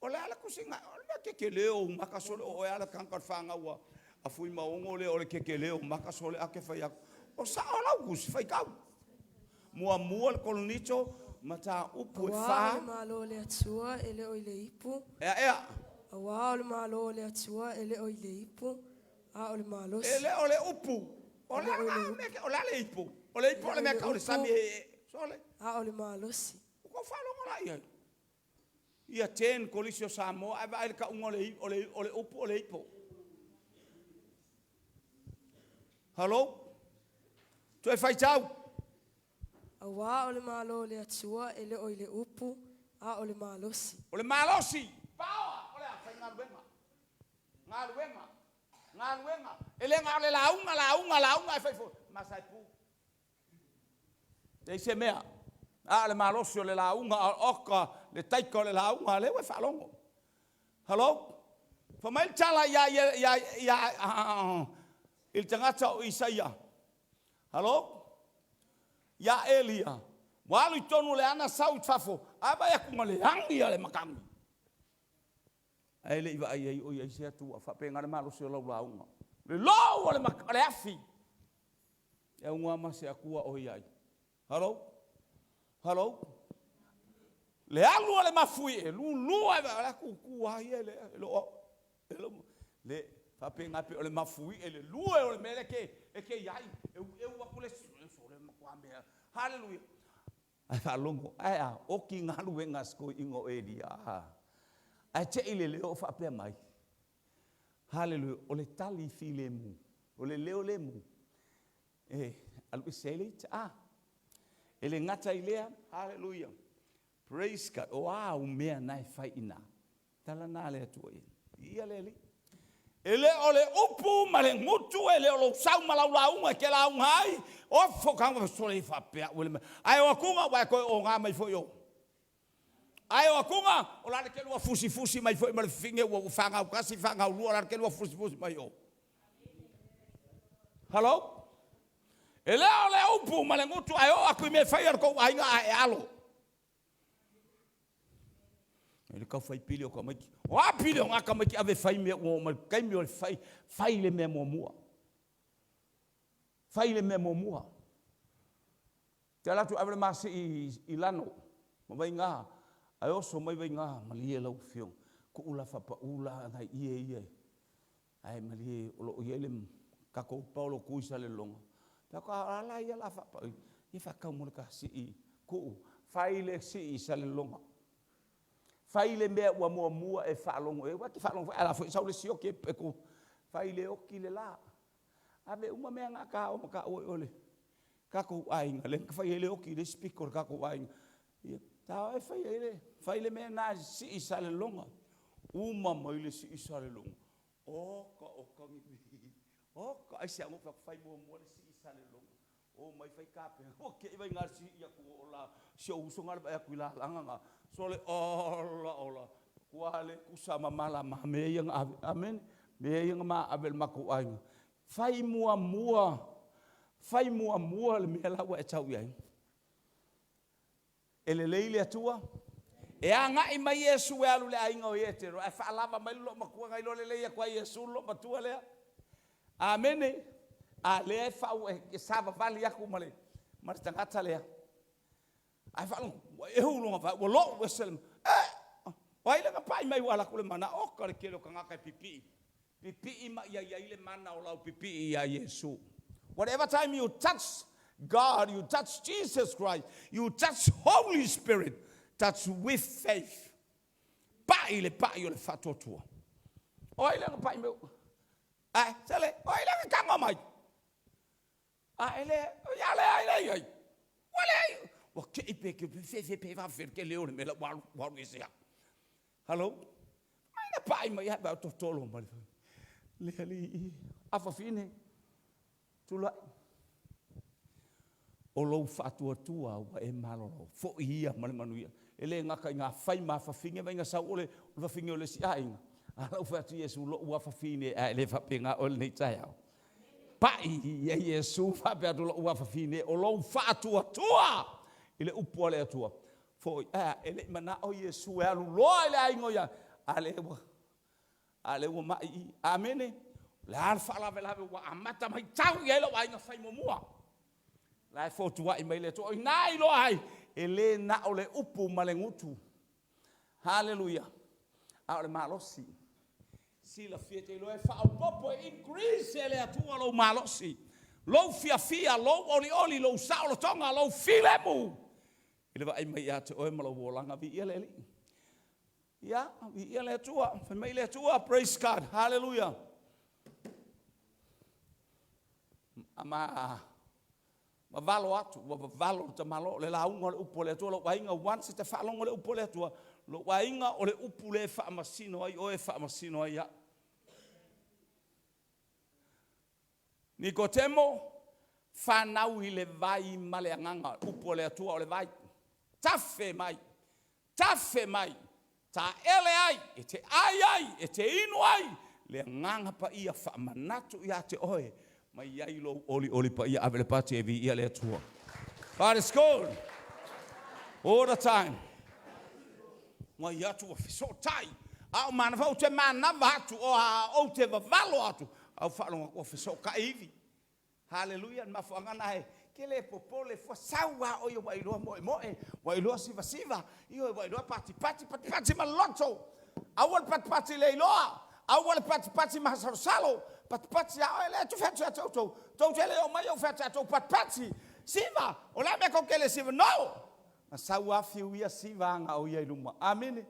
O le a le tusiga, o le mea kekele o ou maka sole o oe a le tagata o le fanau a Fuimaono lea o le kekele o maka sole a ke fai atu. O sao lau tusi faitau. Muamua le Korinito, mataupu e Aua fa. o le Malo o le Atua e le o i le ipu, Ea ea. Auā o le Malo o le Atua e le o i le ipu, a o le malosi. E le o le upu. O le a o le a le ipu? O le ipu o le mea tau o le sami e sole. A o le malosi. Ua tou faalogo la i ai. Ia ten Kolisi o Samoa ae vaai le tauga o le, o le, o le upu o le ipo. Hello? Toe faitau. Auā o le Malo o le Atua e le o i le upu, a o le malosi. O le malosi. Power. O le a? Faigaluega. Galuega. Galuega. E le na o le lauga, lauga, lauga e fai foi. Masai pu. Leai se mea. A o le malosi o le lauga, oka, le taika o le lauga, lea ua e faalogo. Hello? Fai mai le tala ia, ia, ia, ia, i le tagata o Isaia. Hello? Ia Elia. Ua alu i totonu o le ana sau i fafo, a vaai atu na le agi a le matagi. Ae le i vaai ai o i ai se Atua. Faapena le malosi o lau lauga. Le lou o le, o le afi. E auga ma se Atua o i ai. Hello? Hello? Le alu o le mafui e lulua e la tutu ai e le lo e lo le faapena pe o le mafui e le lue o le mea le ke e ke iai e eu aku le sole matua mea. Hallelujah. Ae faalogo, ae a, oki galuega a si toeaina o Elia, ae te i le leo o faapea mai, Haleluia, o le tali filemu, o le leo lemu, e alu ese ai le ita. A, e le gata i lea, haleluia, praise God, o a au mea na e fai i ina? Tala na a le Atua ia. Ia le Alii. E le o le upu ma le gutu, e le o lou sau ma lau lauga e te lauga ai, ofo ka sole i faapea ua le mea. Ae o atuga ua e toe oga mai foi o. Ae o atuga, o la le te lua fusifusi mai foi ma le fafine ua fanau tasi, fanau lua, o la le te lua fusifusi mai o. Hello? E le o le upu ma le gutu, ae oo atu i mea e fai a le tou aiga ae e alo. E le tau fai pili o tamaiti. O a pili o ngā tamaiti ave fai mea ua oo mai le taimi o le fai, fai le mea muamua. Fai le mea muamua. Te alu atu ave le masii i, i Lano ma Vaigā, ae oso mai Vaigā, malie lau afioga, tuu la faapau la nai ie ia Ae malie o lo o i ai le tatou paolo tu i Salelologa, pe a a la ia la faapai, ia faatau mo le ta sii tuu, fai le sii i Salelologa. Fai le mea ua muamua e faalogo i ai, aua e te faalogo foi a la foi e sau le isi oki e tu, fai le oki le la. Ave uma mea na ta o ma taua i o le tatou aiga, lea na fai ai le oki i le isi pito o le tatou aiga. Ia, ta o e fai ai le, fai le mea na sii i Salelologa. Uma mai le sii i Salelologa, Oka oka oka aisea ua fai atu fai muamua le sii Salelologa omai fai kapena ua te i vai na sii atu o la si ou uso na le vaai atu i lalaga na sole ola ola ua le tusa ma malama mea ia na ave amen mea ia na ma ave le matou aiga fai muamua fai muamua le mea la ua e tau i ai. E lelei le Atua? E agai mai Iesu e alu i le aiga o Ietero, ae faalava mai le loomatua na iloa lelei atu ai Iesu le loomatua lea. Amene. A lea e fau e savavali atu ma le ma le tagata lea. Ae faalogo, ua ehu lona vae, ua lou ese le eh! O ai lea na pai mai ua alu atu le mana? Oka le tele o tagata e pipii. Pipii ma ia i ai le mana o lau pipii iā Iesu. Whatever time you touch God, you touch Jesus Christ, you touch Holy Spirit, touch with faith. Pai le pai o le faatuatua. O ai lea na pai mai? Ae, sele, o ai lea na tago mai? A e le, ia le ai le i ai. Ua leai. Ua tei pe ke fe fe pe fa fe ke leo le mea la ua alu ua alu ese aku. Hello. Mai na pai mai ai ba totolo mai. Le alii a fafine tulai. O lou faatuatua ua e malolo. Foi ia ma le manuia. E le gata i ngā fai ma fafine mai ngā sau o le fafine o le isi aiga. A lau fai atu Iesu lou afafine ae le faapena oe lenei taeao. Pai i ai Iesu faapea atu lou afafine o lou faatuatua i le upu a le Atua. Foi, a, e le i manao Iesu e alu loa i le aiga o ia, a lea ua, a lea ua mai i. Amene. O le a le faalavelave ua amata mai tau i ai lou aiga fai muamua. La e fotuai mai le Atua. O i ina e iloa ai, e le na o le upu ma le gutu. Haleluia. A o le malosi. Silafia e te iloa e faaopoopo e increase e le Atua lou malosi, lou fiafia, lou olioli, lou saolotoga, lou filemu i le vaai mai ia te oe ma lou olaga. Viia le Alii. Ia, viia le Atua. Fai mai le Atua, praise God, hallelujah. Ma vavalo atu, ua vavalo le tamaloa, o le lauga o le upu a le Atua, lou aiga, once e te faalogo i le upu a le Atua, lou aiga o le upu lea e faamasino ai oe, e faamasino ai au. Nikotemo, fanau i le vai ma le agaga, upu a le Atua o le vai. Tafe mai, tafe mai, taele ai, e te ai ai, e te inu ai, le agaga paia faamanatu ia te oe, mai ai lou olioli paia ave le pati e viia le Atua. God is good all the time. Mai atu ua fesootai, a o manava ou te manava atu, o a ou te vavalo atu, au faalogo ua fesootai ivi. Haleluia, le mafuaaga lena e te le popole fua, sau lava oe ua e iloa moemoe, ua e iloa sivasiva, ioe, ua e iloa patipati, patipati ma le loto. Aua le patipati le iloa, aua le patipati masalosalo, patipati lava oe lea e te fai atu ia te outou, tou te le oo mai ou fai atu ia te outou, patipati, siva, o le a le mea tou te le siva? No! Na sau lava fiu ia siva aga o ia i luma. Amene.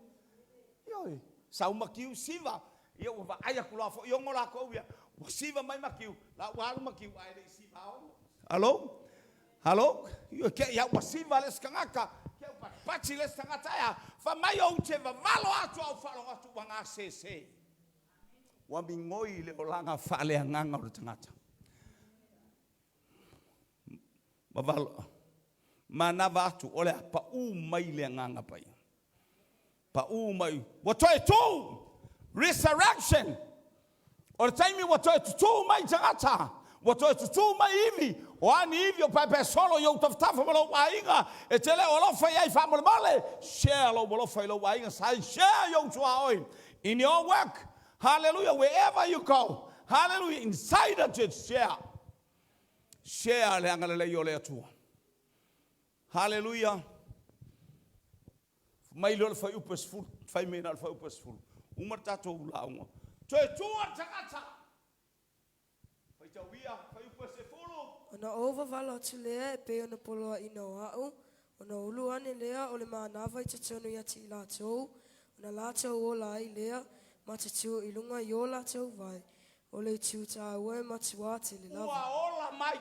Ioe, sau Matiu siva, ia ua vaai atu loa foi ono latou ia, ua siva mai Matiu, la ua alu Matiu ae le i siva ono. Alo? Alo? Ioe, te i a ua siva le isi tagata, te ua patipati le isi tagata e a, fai mai ou te vavalo atu a ou faalogo atu ua gasese. Ua migoi le olaga faaleagaga o le tagata. Vavalo, manava atu, o le a pau mai le agaga paia. Pau mai, ua toe tu! Resurrection! O le taimi ua toe tutū mai tagata, ua toe tutū mai ivi, o a ni ivi o paepae solo i ou tafatafa ma lou aiga, e te le o alofa i ai faamolemole, share lou alofa i lou aiga, sai share i ou tuaoi, in your work, hallelujah, wherever you go, hallelujah, inside the church, share, share le agalelei o le Atua. Hallelujah. Mai lea o le fuaiupu e 10, fai mai na o le fuaiupu e 10. Uma le tatou lauga. Toe tua le tagata. Faitauia, fuaiupu e 10. Ona ou vavalo atu lea e pei ona poloaiina o a'u, ona ulu ane lea o le manava i totonu ia te i latou, ona latou ola ai lea, ma tutū i luga i o latou vae, o le itu tāua e matuā tele lava. Ua ola mai,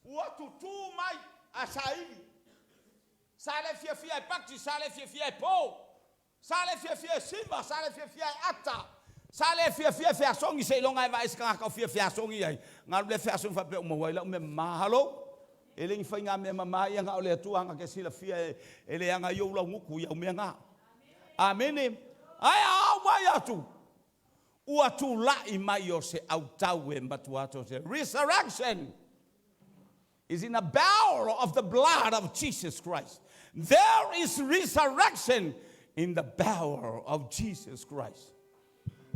ua tutū mai a saili. Sa le fiafia e pati, sa le fiafia e po, sa le fiafia e siva, sa le fiafia e ata, sa le fiafia e feasogi seiloga e vaai se tagata o fia feasogi ai. Na alu lea feasogi faapea ua maua ai lau mea mama. Halo? E le ni faiga mea mama ia na o le Atua na te silafia e leaga ai ou laugutu i au mea na. Amene. Ae a auai atu, ua tulai mai o se autau e matua atu o se resurrection. Is in the power of the blood of Jesus Christ. There is resurrection in the power of Jesus Christ.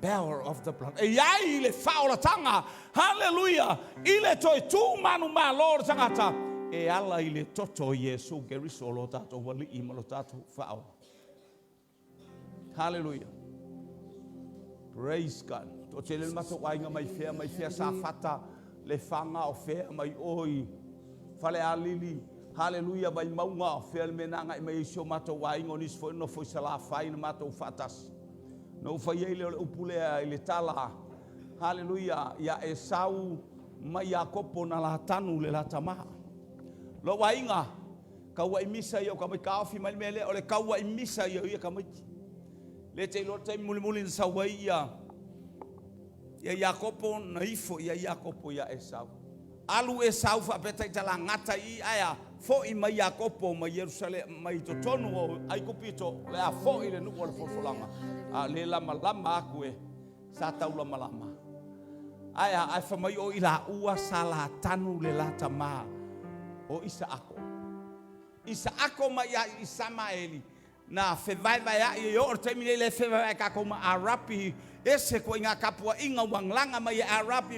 Power of the blood. E ai le faaolataga, hallelujah, i le toe tū manumalo o le tagata, e ala i le toto o Iesu Keriso lo tatou Alii ma lo tatou Faaola. Hallelujah. Praise God. Toatele le matou aiga mai fea, mai fea Safata, Lefaga, o fea mai o i Falealili. Hallelujah, Vaimauga, o fea le mea na agai mai ai si o matou aiga, o nisi foi nofo i Salafai na matou faatasi. Na ou fai ai lea o le upu lea i le tala, hallelujah, ia Esau ma Iakopo na la tanu le la tama. Lou aiga, Kauaʻi misa ia o tamaiti, taofi mai le mea lea, o le kauaʻi misa ia o ia tamaiti. Le te iloa le taimi mulimuli na sau ai ia ia Iakopo na ifo ia Iakopo ia Esau. Alu Esau faapea taitala gata i ae a fo'i mai Iakopo mai Ierusalema mai totonu o Aikupito o le a fo'i le nuu o le folafolaga. A le lamalama atu e sa taulamalama. Ae a, ae fai mai o i laua sa latanu le la tama o Isaako. Isaako ma ia Isamaeli na fevaevaea'i ai oo le taimi nei le fevaevaea'i tatou ma Arapi ese ituaiga tapuaiga ua laga mai e Arapi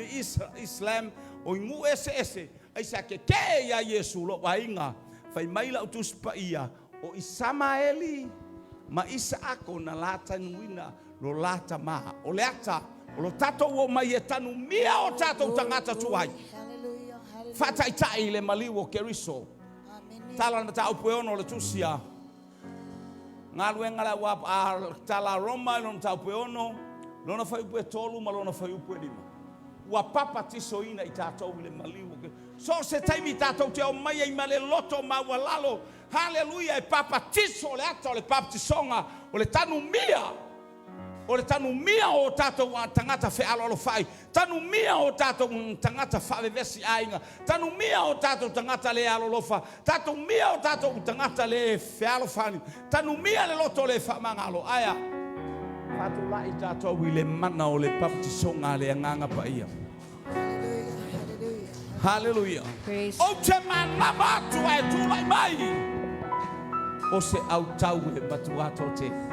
Islam o i nuu eseese aisea tetee ia Iesu lou aiga fai mai lau tusi paia o Isamaeli ma Isaako na latanuina. Lo la tamā. O le ata, o lo tatou omai e tanumia o tatou tagata tuai. Hallelujah. Hallelujah. Faataita'i i le maliu o Keriso. Amene. Tala le mataupu e 6 o le tusi a Galuega le au a tala a Roma i lona mataupu e 6, lona fuaiupu e 3 ma lona fuaiupu e 5. Ua papatisoina i tatou i le maliu o Keriso. So o se taimi tatou te omai ai ma le loto maualalo, haleluia, e papatiso le ata o le baptisoga, o le tanumia, o le tanumia o tatou tagata fealoalofai, tanumia o tatou tagata faavevesi aiga, tanumia o tatou tagata le alolofa, tanumia o tatou tagata le fealofani, tanumia le loto le faamagalo. Ae a? Faatulai tatou i le mana o le baptisoga a le Agaga Paia. Hallelujah. Hallelujah. Haleluia. Praise. Ou te manava atu ae tulai mai o se autau e matuā toatele.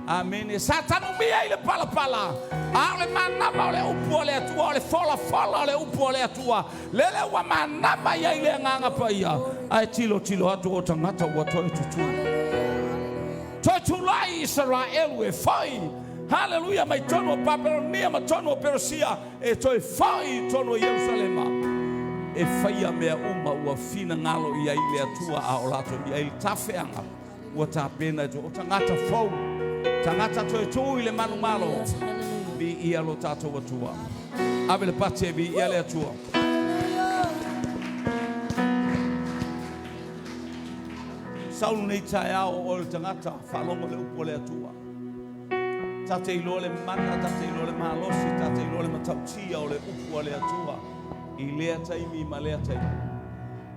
Amene. Sa tanumia i le palapala, a o le manava o le upu a le Atua, o le folafola o le upu a le Atua, lele ua manava i ai le Agaga Paia, ae tilotilo atu o tagata ua toe tutū. Hallelujah. Toe tulai Isaraelu e foi. Haleluia, mai tonu o Papelonia ma tonu o Perosia e toe foi i tonu o Ierusalema. E faia mea uma ua finagalo i ai le Atua a o latou i ai le tafeaga ua tapena e o tagata fou. Tagata toe tū i le manumalo. Hallelujah. Viia lo tatou Atua. Ave le pati e viia le Atua. Hallelujah. Sau lenei taeao o oe le tagata, faalogo le upu a le Atua. Ta te iloa le mana, ta te iloa le malosi, ta te iloa le matautia o le upu a le Atua i lea taimi ma lea taimi.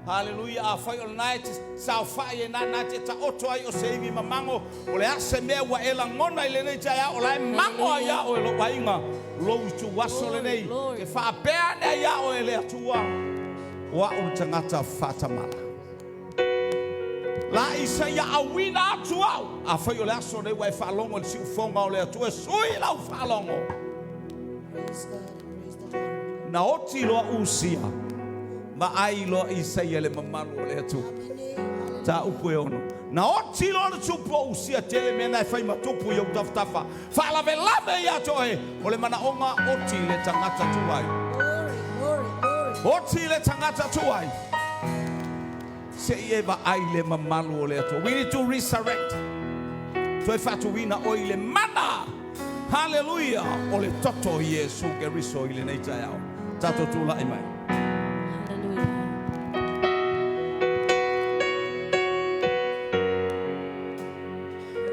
Haleluia, afai o lena e te saofai e nana te taoto ai o se ivi mamago, o le a se mea ua e lagona i lenei taeao, o la e mago ai ia oe lou aiga, lou ituaso lenei. Glory. Te faapea ane ai ia oe le Atua, o au le tagata faatamala. La Isaia auina atu au. Afai o le aso nei ua e faalogo i le siufoga o le Atua, e sui lau faalogo. Praise God. Praise the Lord. Na oti loa Usia, ma ai loa Isaia le mamalu o le Atua. Amene. Hallelujah. Ta upu e 6. Na oti loa le tupu o Usia tele mea na e fai matupu i ou tafatafa. Faalavelave ia te oe, o le manaoga oti le tagata tuai. Glory, glory, glory. Oti le tagata tuai. Se i e vaai le mamalu o le Atua. We need to resurrect. Toe faatuina oe i le mana. Hallelujah. O le toto o Iesu Keriso i lenei taeao. Tatou tulai mai. Hallelujah.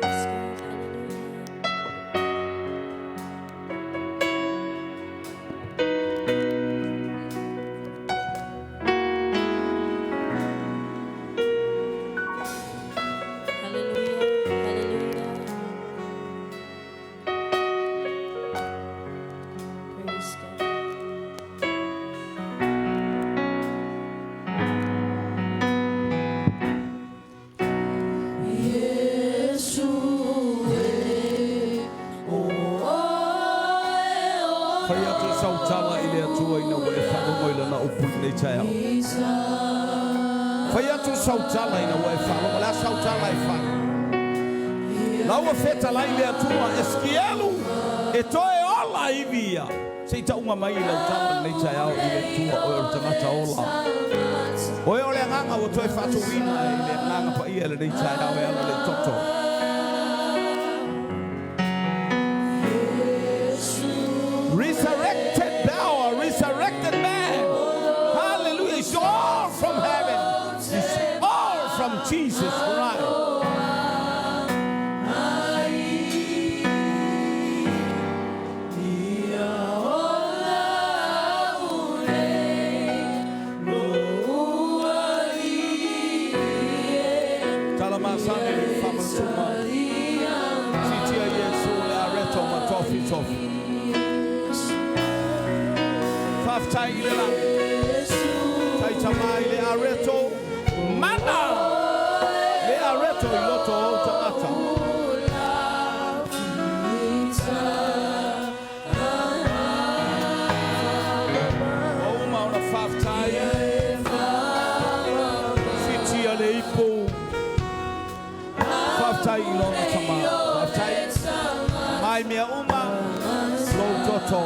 Praise God. Hallelujah. Hallelujah. Hallelujah. Praise God. Fai atu sautala i le Atua ina ua e faalogo i lana upu i lenei taeao. Fai atu sautala ina ua e faalogo. Le a sautala e fai? La ua fetalai le Atua Esekielu e toe ola ivi ia. Se i taunga mai i lau tala i lenei taeao i le Atua oe o le tagata ola. Oe o le agaga ua toe faatuina i le Agaga Paia i lenei taeao e ala le toto. Resurrected power, resurrected man. Hallelujah. It's all from heaven. It's all from Jesus Christ. Talamasane le faamantuma. Sitia Iesu le areto ma tofi tofi. Faafetai i le lagi. Taitama i le areto. Mana le areto i loto o ou tagata. O uma ona faafetai. Sitia le ipu. Faafetai i lona tama. Faafetai. Mai mea toto.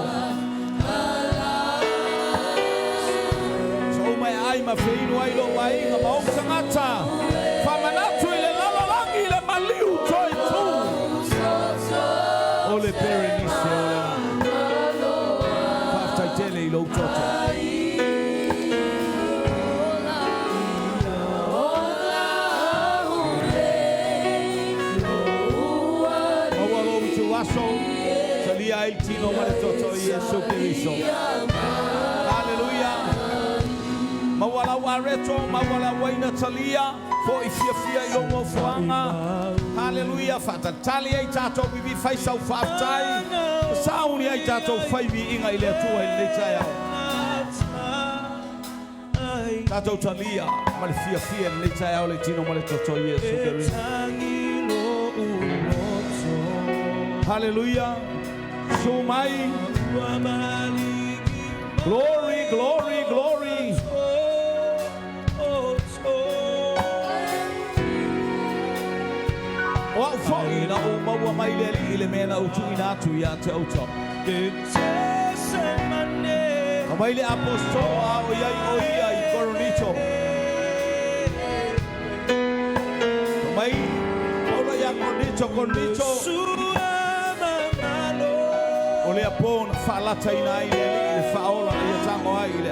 So uma e ai ma feinu ai lou aiga ma ou tagata. Faamanatu i le lalolagi le maliu toe tu. O le Perenise o le lagi. Faafetai tele i lou toto. Maua lou ituaso, talia ai le tino ma le toto i Iesu Keriso. Haleluia. Maua lau areto, maua lau aina talia, fo'i fiafia i lou nofoaga. Haleluia. Faatalitali ai tatou viivii fai sau faafetai. Sauni ai tatou fai viiga i le Atua i lenei taeao. Tatou talia ma le fiafia i lenei taeao le tino ma le toto i Iesu Keriso. Haleluia. Susu mai. Glory, glory, glory. O au fo'i na ou maua mai le Alii le mea na ou tuuina atu ia te outou. Fai mai le Aposetolo a o i ai o ia i Korinito. Fai mai Paulo ia Korinito, Korinito, o le apo na faalataina ai le Alii le faaola ia tago ai i le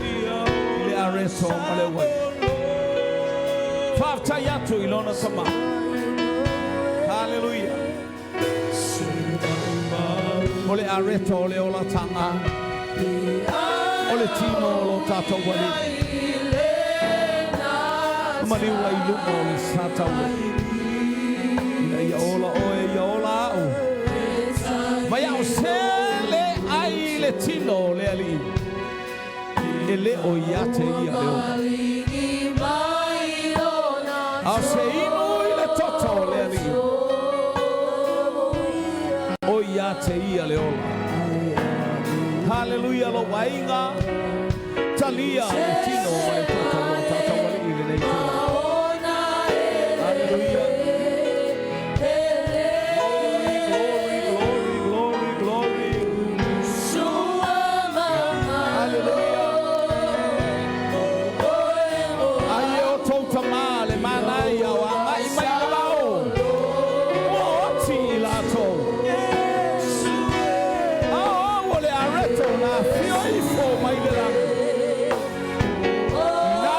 i le areto ma le uai. Faafetai atu i lona tama. Haleluia. O le areto o le olataga. O le tino o lo tatou Alii. Maliu ai luga o le sa taulagi. Ina ia ola oe ia ola au. Mai au sele ai le tino o le Alii. E le o ia te ia le ola. A o se inu i le toto o le Alii. O ia te ia le ola. Haleluia lou aiga. Talia le tino ma le toto o lo tatou Alii i lenei itula. Haleluia. Glory, glory, glory, glory, glory. Haleluia. Ai e outou tamā le manaia o agai mai le vao. Ua oti i latou. Ao o le areto na afio ifo mai le lagi. Na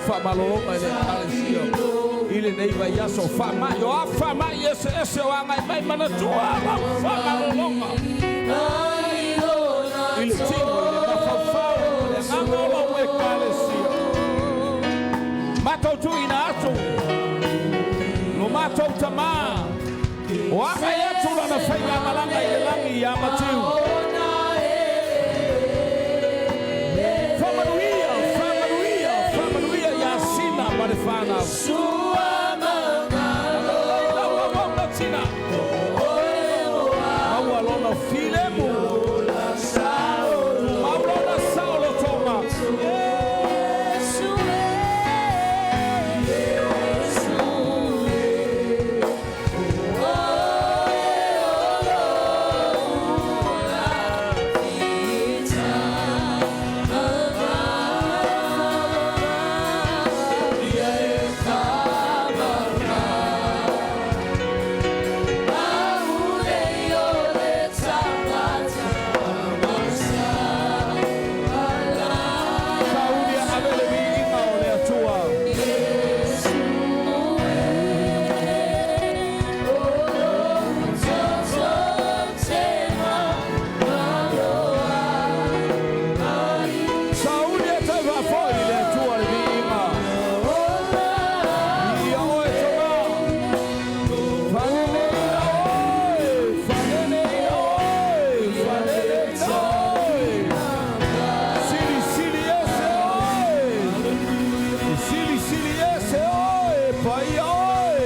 faamalologa i le ekalesia i lenei vaiaso. Faama'i o a faama'i eseese o agai mai, manatua lau faamalologa i le tino i le mafaufau ma le agaga o lau ekalesia. Matou tuuina atu lo matou tamā o agai atu lana faigamalaga i le lagi ia Matiu. Faamanuia, faamanuia, faamanuia ia Sina ma le fanau. Tina maua lona filemu, mau lona saolotoga. Saunia ave le viiga o le Atua. Saunia toe faafoi le Atua le viiga. Ia oe tama. Faaleleiina oe, faaleleiina oe, faaleleiina oe. Silisili ese oe. Silisili ese oe, paia oe.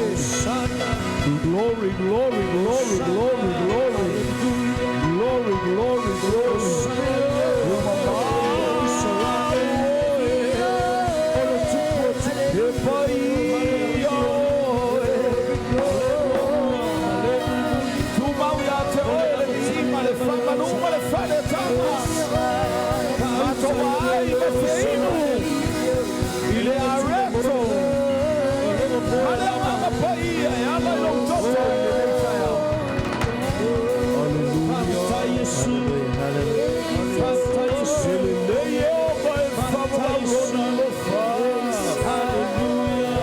Glory, glory, glory, glory, glory. Glory, glory, glory. Ua mamalu oe. E paia oe. Tumau ia te oe le viiga le faamanu ma le faaletaga. Matou ai ma feinu i le areto ma le agaga paia e ala i lou toto i lenei taeao. Faafetai Iesu. Faafetai Iesu. E lelei Ieova e faamau lona alofa. Haleluia.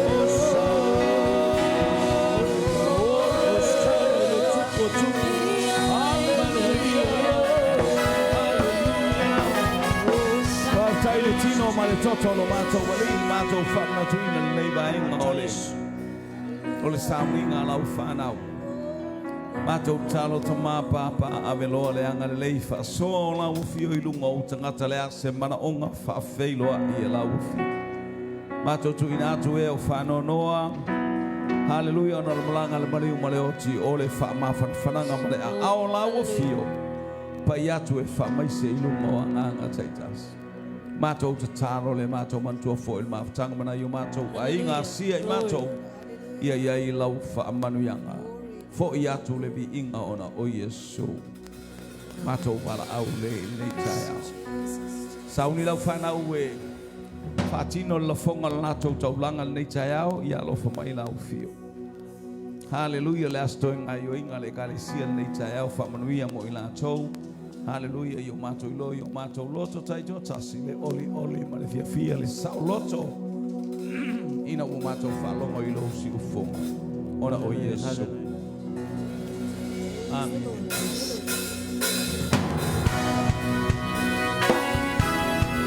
Hosana. Hosana le tupu o tupu. Haleluia. Faafetai le tino ma le toto lo matou alii matou faamanatuina lenei vaega o le sauniga a lau fanau. Matou talo tamā pāpā aveloa le agalelei faasoa o lau afio i luga o tagata le ase manaoga faafeiloai e lau afio. Matou tuuina atu e o faanoanoa. Haleluia ona o le malaga le maliu ma le oti o le faamafanafanaga ma le aao lau afio. Pai atu e faamaise i luga o agaga taitasi. Matou tatalo le matou manatua foi le mafutaga ma nai o matou aiga asia i matou. Ia iai lau faamanuiaga. Fo'i atu le viiga ona o Iesu. Matou valaau le i lenei taeao. Sauni lau fanau e faatino le lafoga le latou taulaga lenei taeao, ia alofa mai lau fio. Haleluia le aso toe gaioiga le ekalesia lenei taeao faamanuia mo i latou. Haleluia i o matou iloa i o matou loto taitoatasi le olioli ma le fiafia le saoloto ina ua matou faalogo i lou siufogo ona o Iesu. Amen.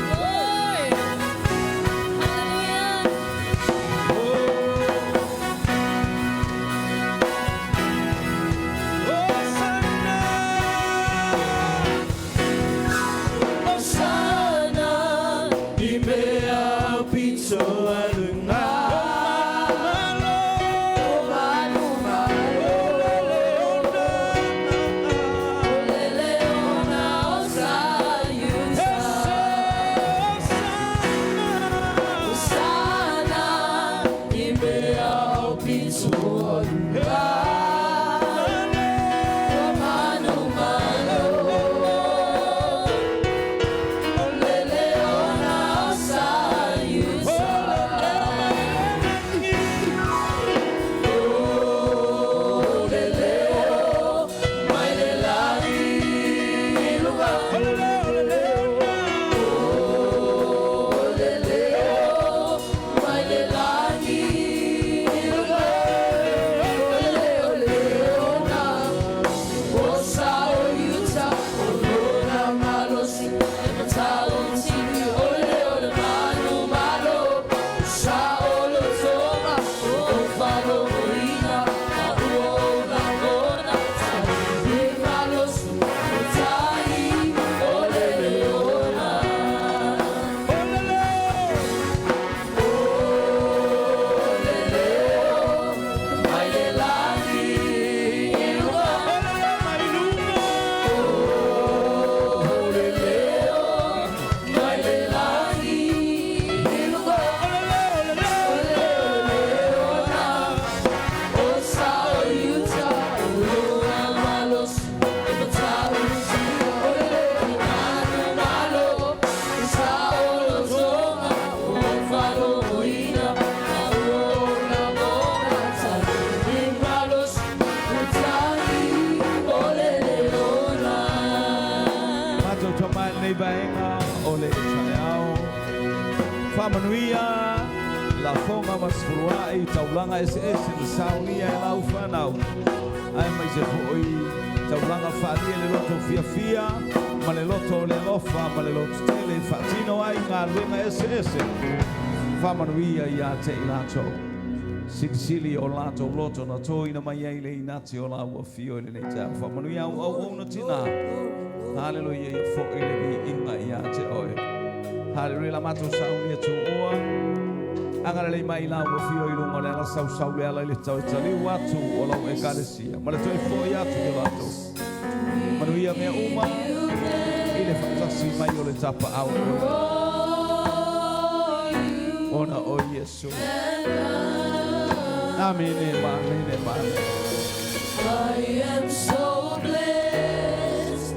Glory. Hallelujah. Hosanna. Hosanna. I mea pito aluga. Malo. Malo. Olele ona. Lenei vaega o le taeao. Faamanuia lafoga ma sefulua'i taulaga eseese na saunia e lau fanau. Aemaise fo'i taulaga faalia i le loto fiafia ma le loto o le alofa ma le loto tele e faatino ai galuega eseese. Faamanuia ia te i latou. Silisili o latou loto na toina mai ai le inati o lau afio i lenei taeao. Faamanuia au auauna tinā. Haleluia ia fo'i le viiga ia te oe. Haleluia la matou saunia tuua. Agalelei mai lau afio i luga o le ala sausau le ala i le tau e taliu atu o lau ekalesia. Ma le toe fo'i atu i latou. Manuia mea uma i le faatasi mai o le tapaau. Ona o Iesu. Amene ma amene ma amene. I am so blessed.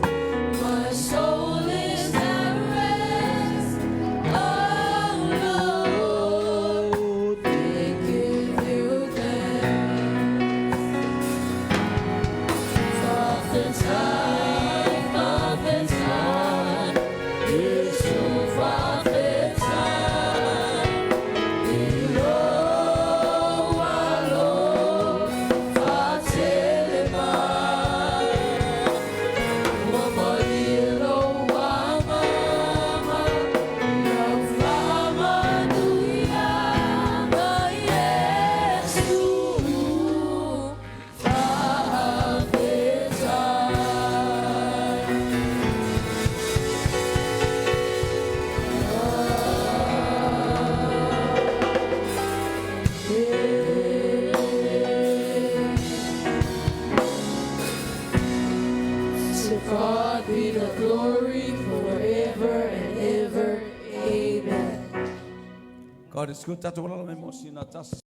My soul is at rest. Oh Lord, we give you thanks. Faafetai, faafetai, Yesu faafetai. I lou alofa tele mai. Ua malie lou agaga, lau faamanuiaga, Iesu, faafetai. To God be the glory forever and ever. Amen. God is good. Tatou alala mai mo sina tasi.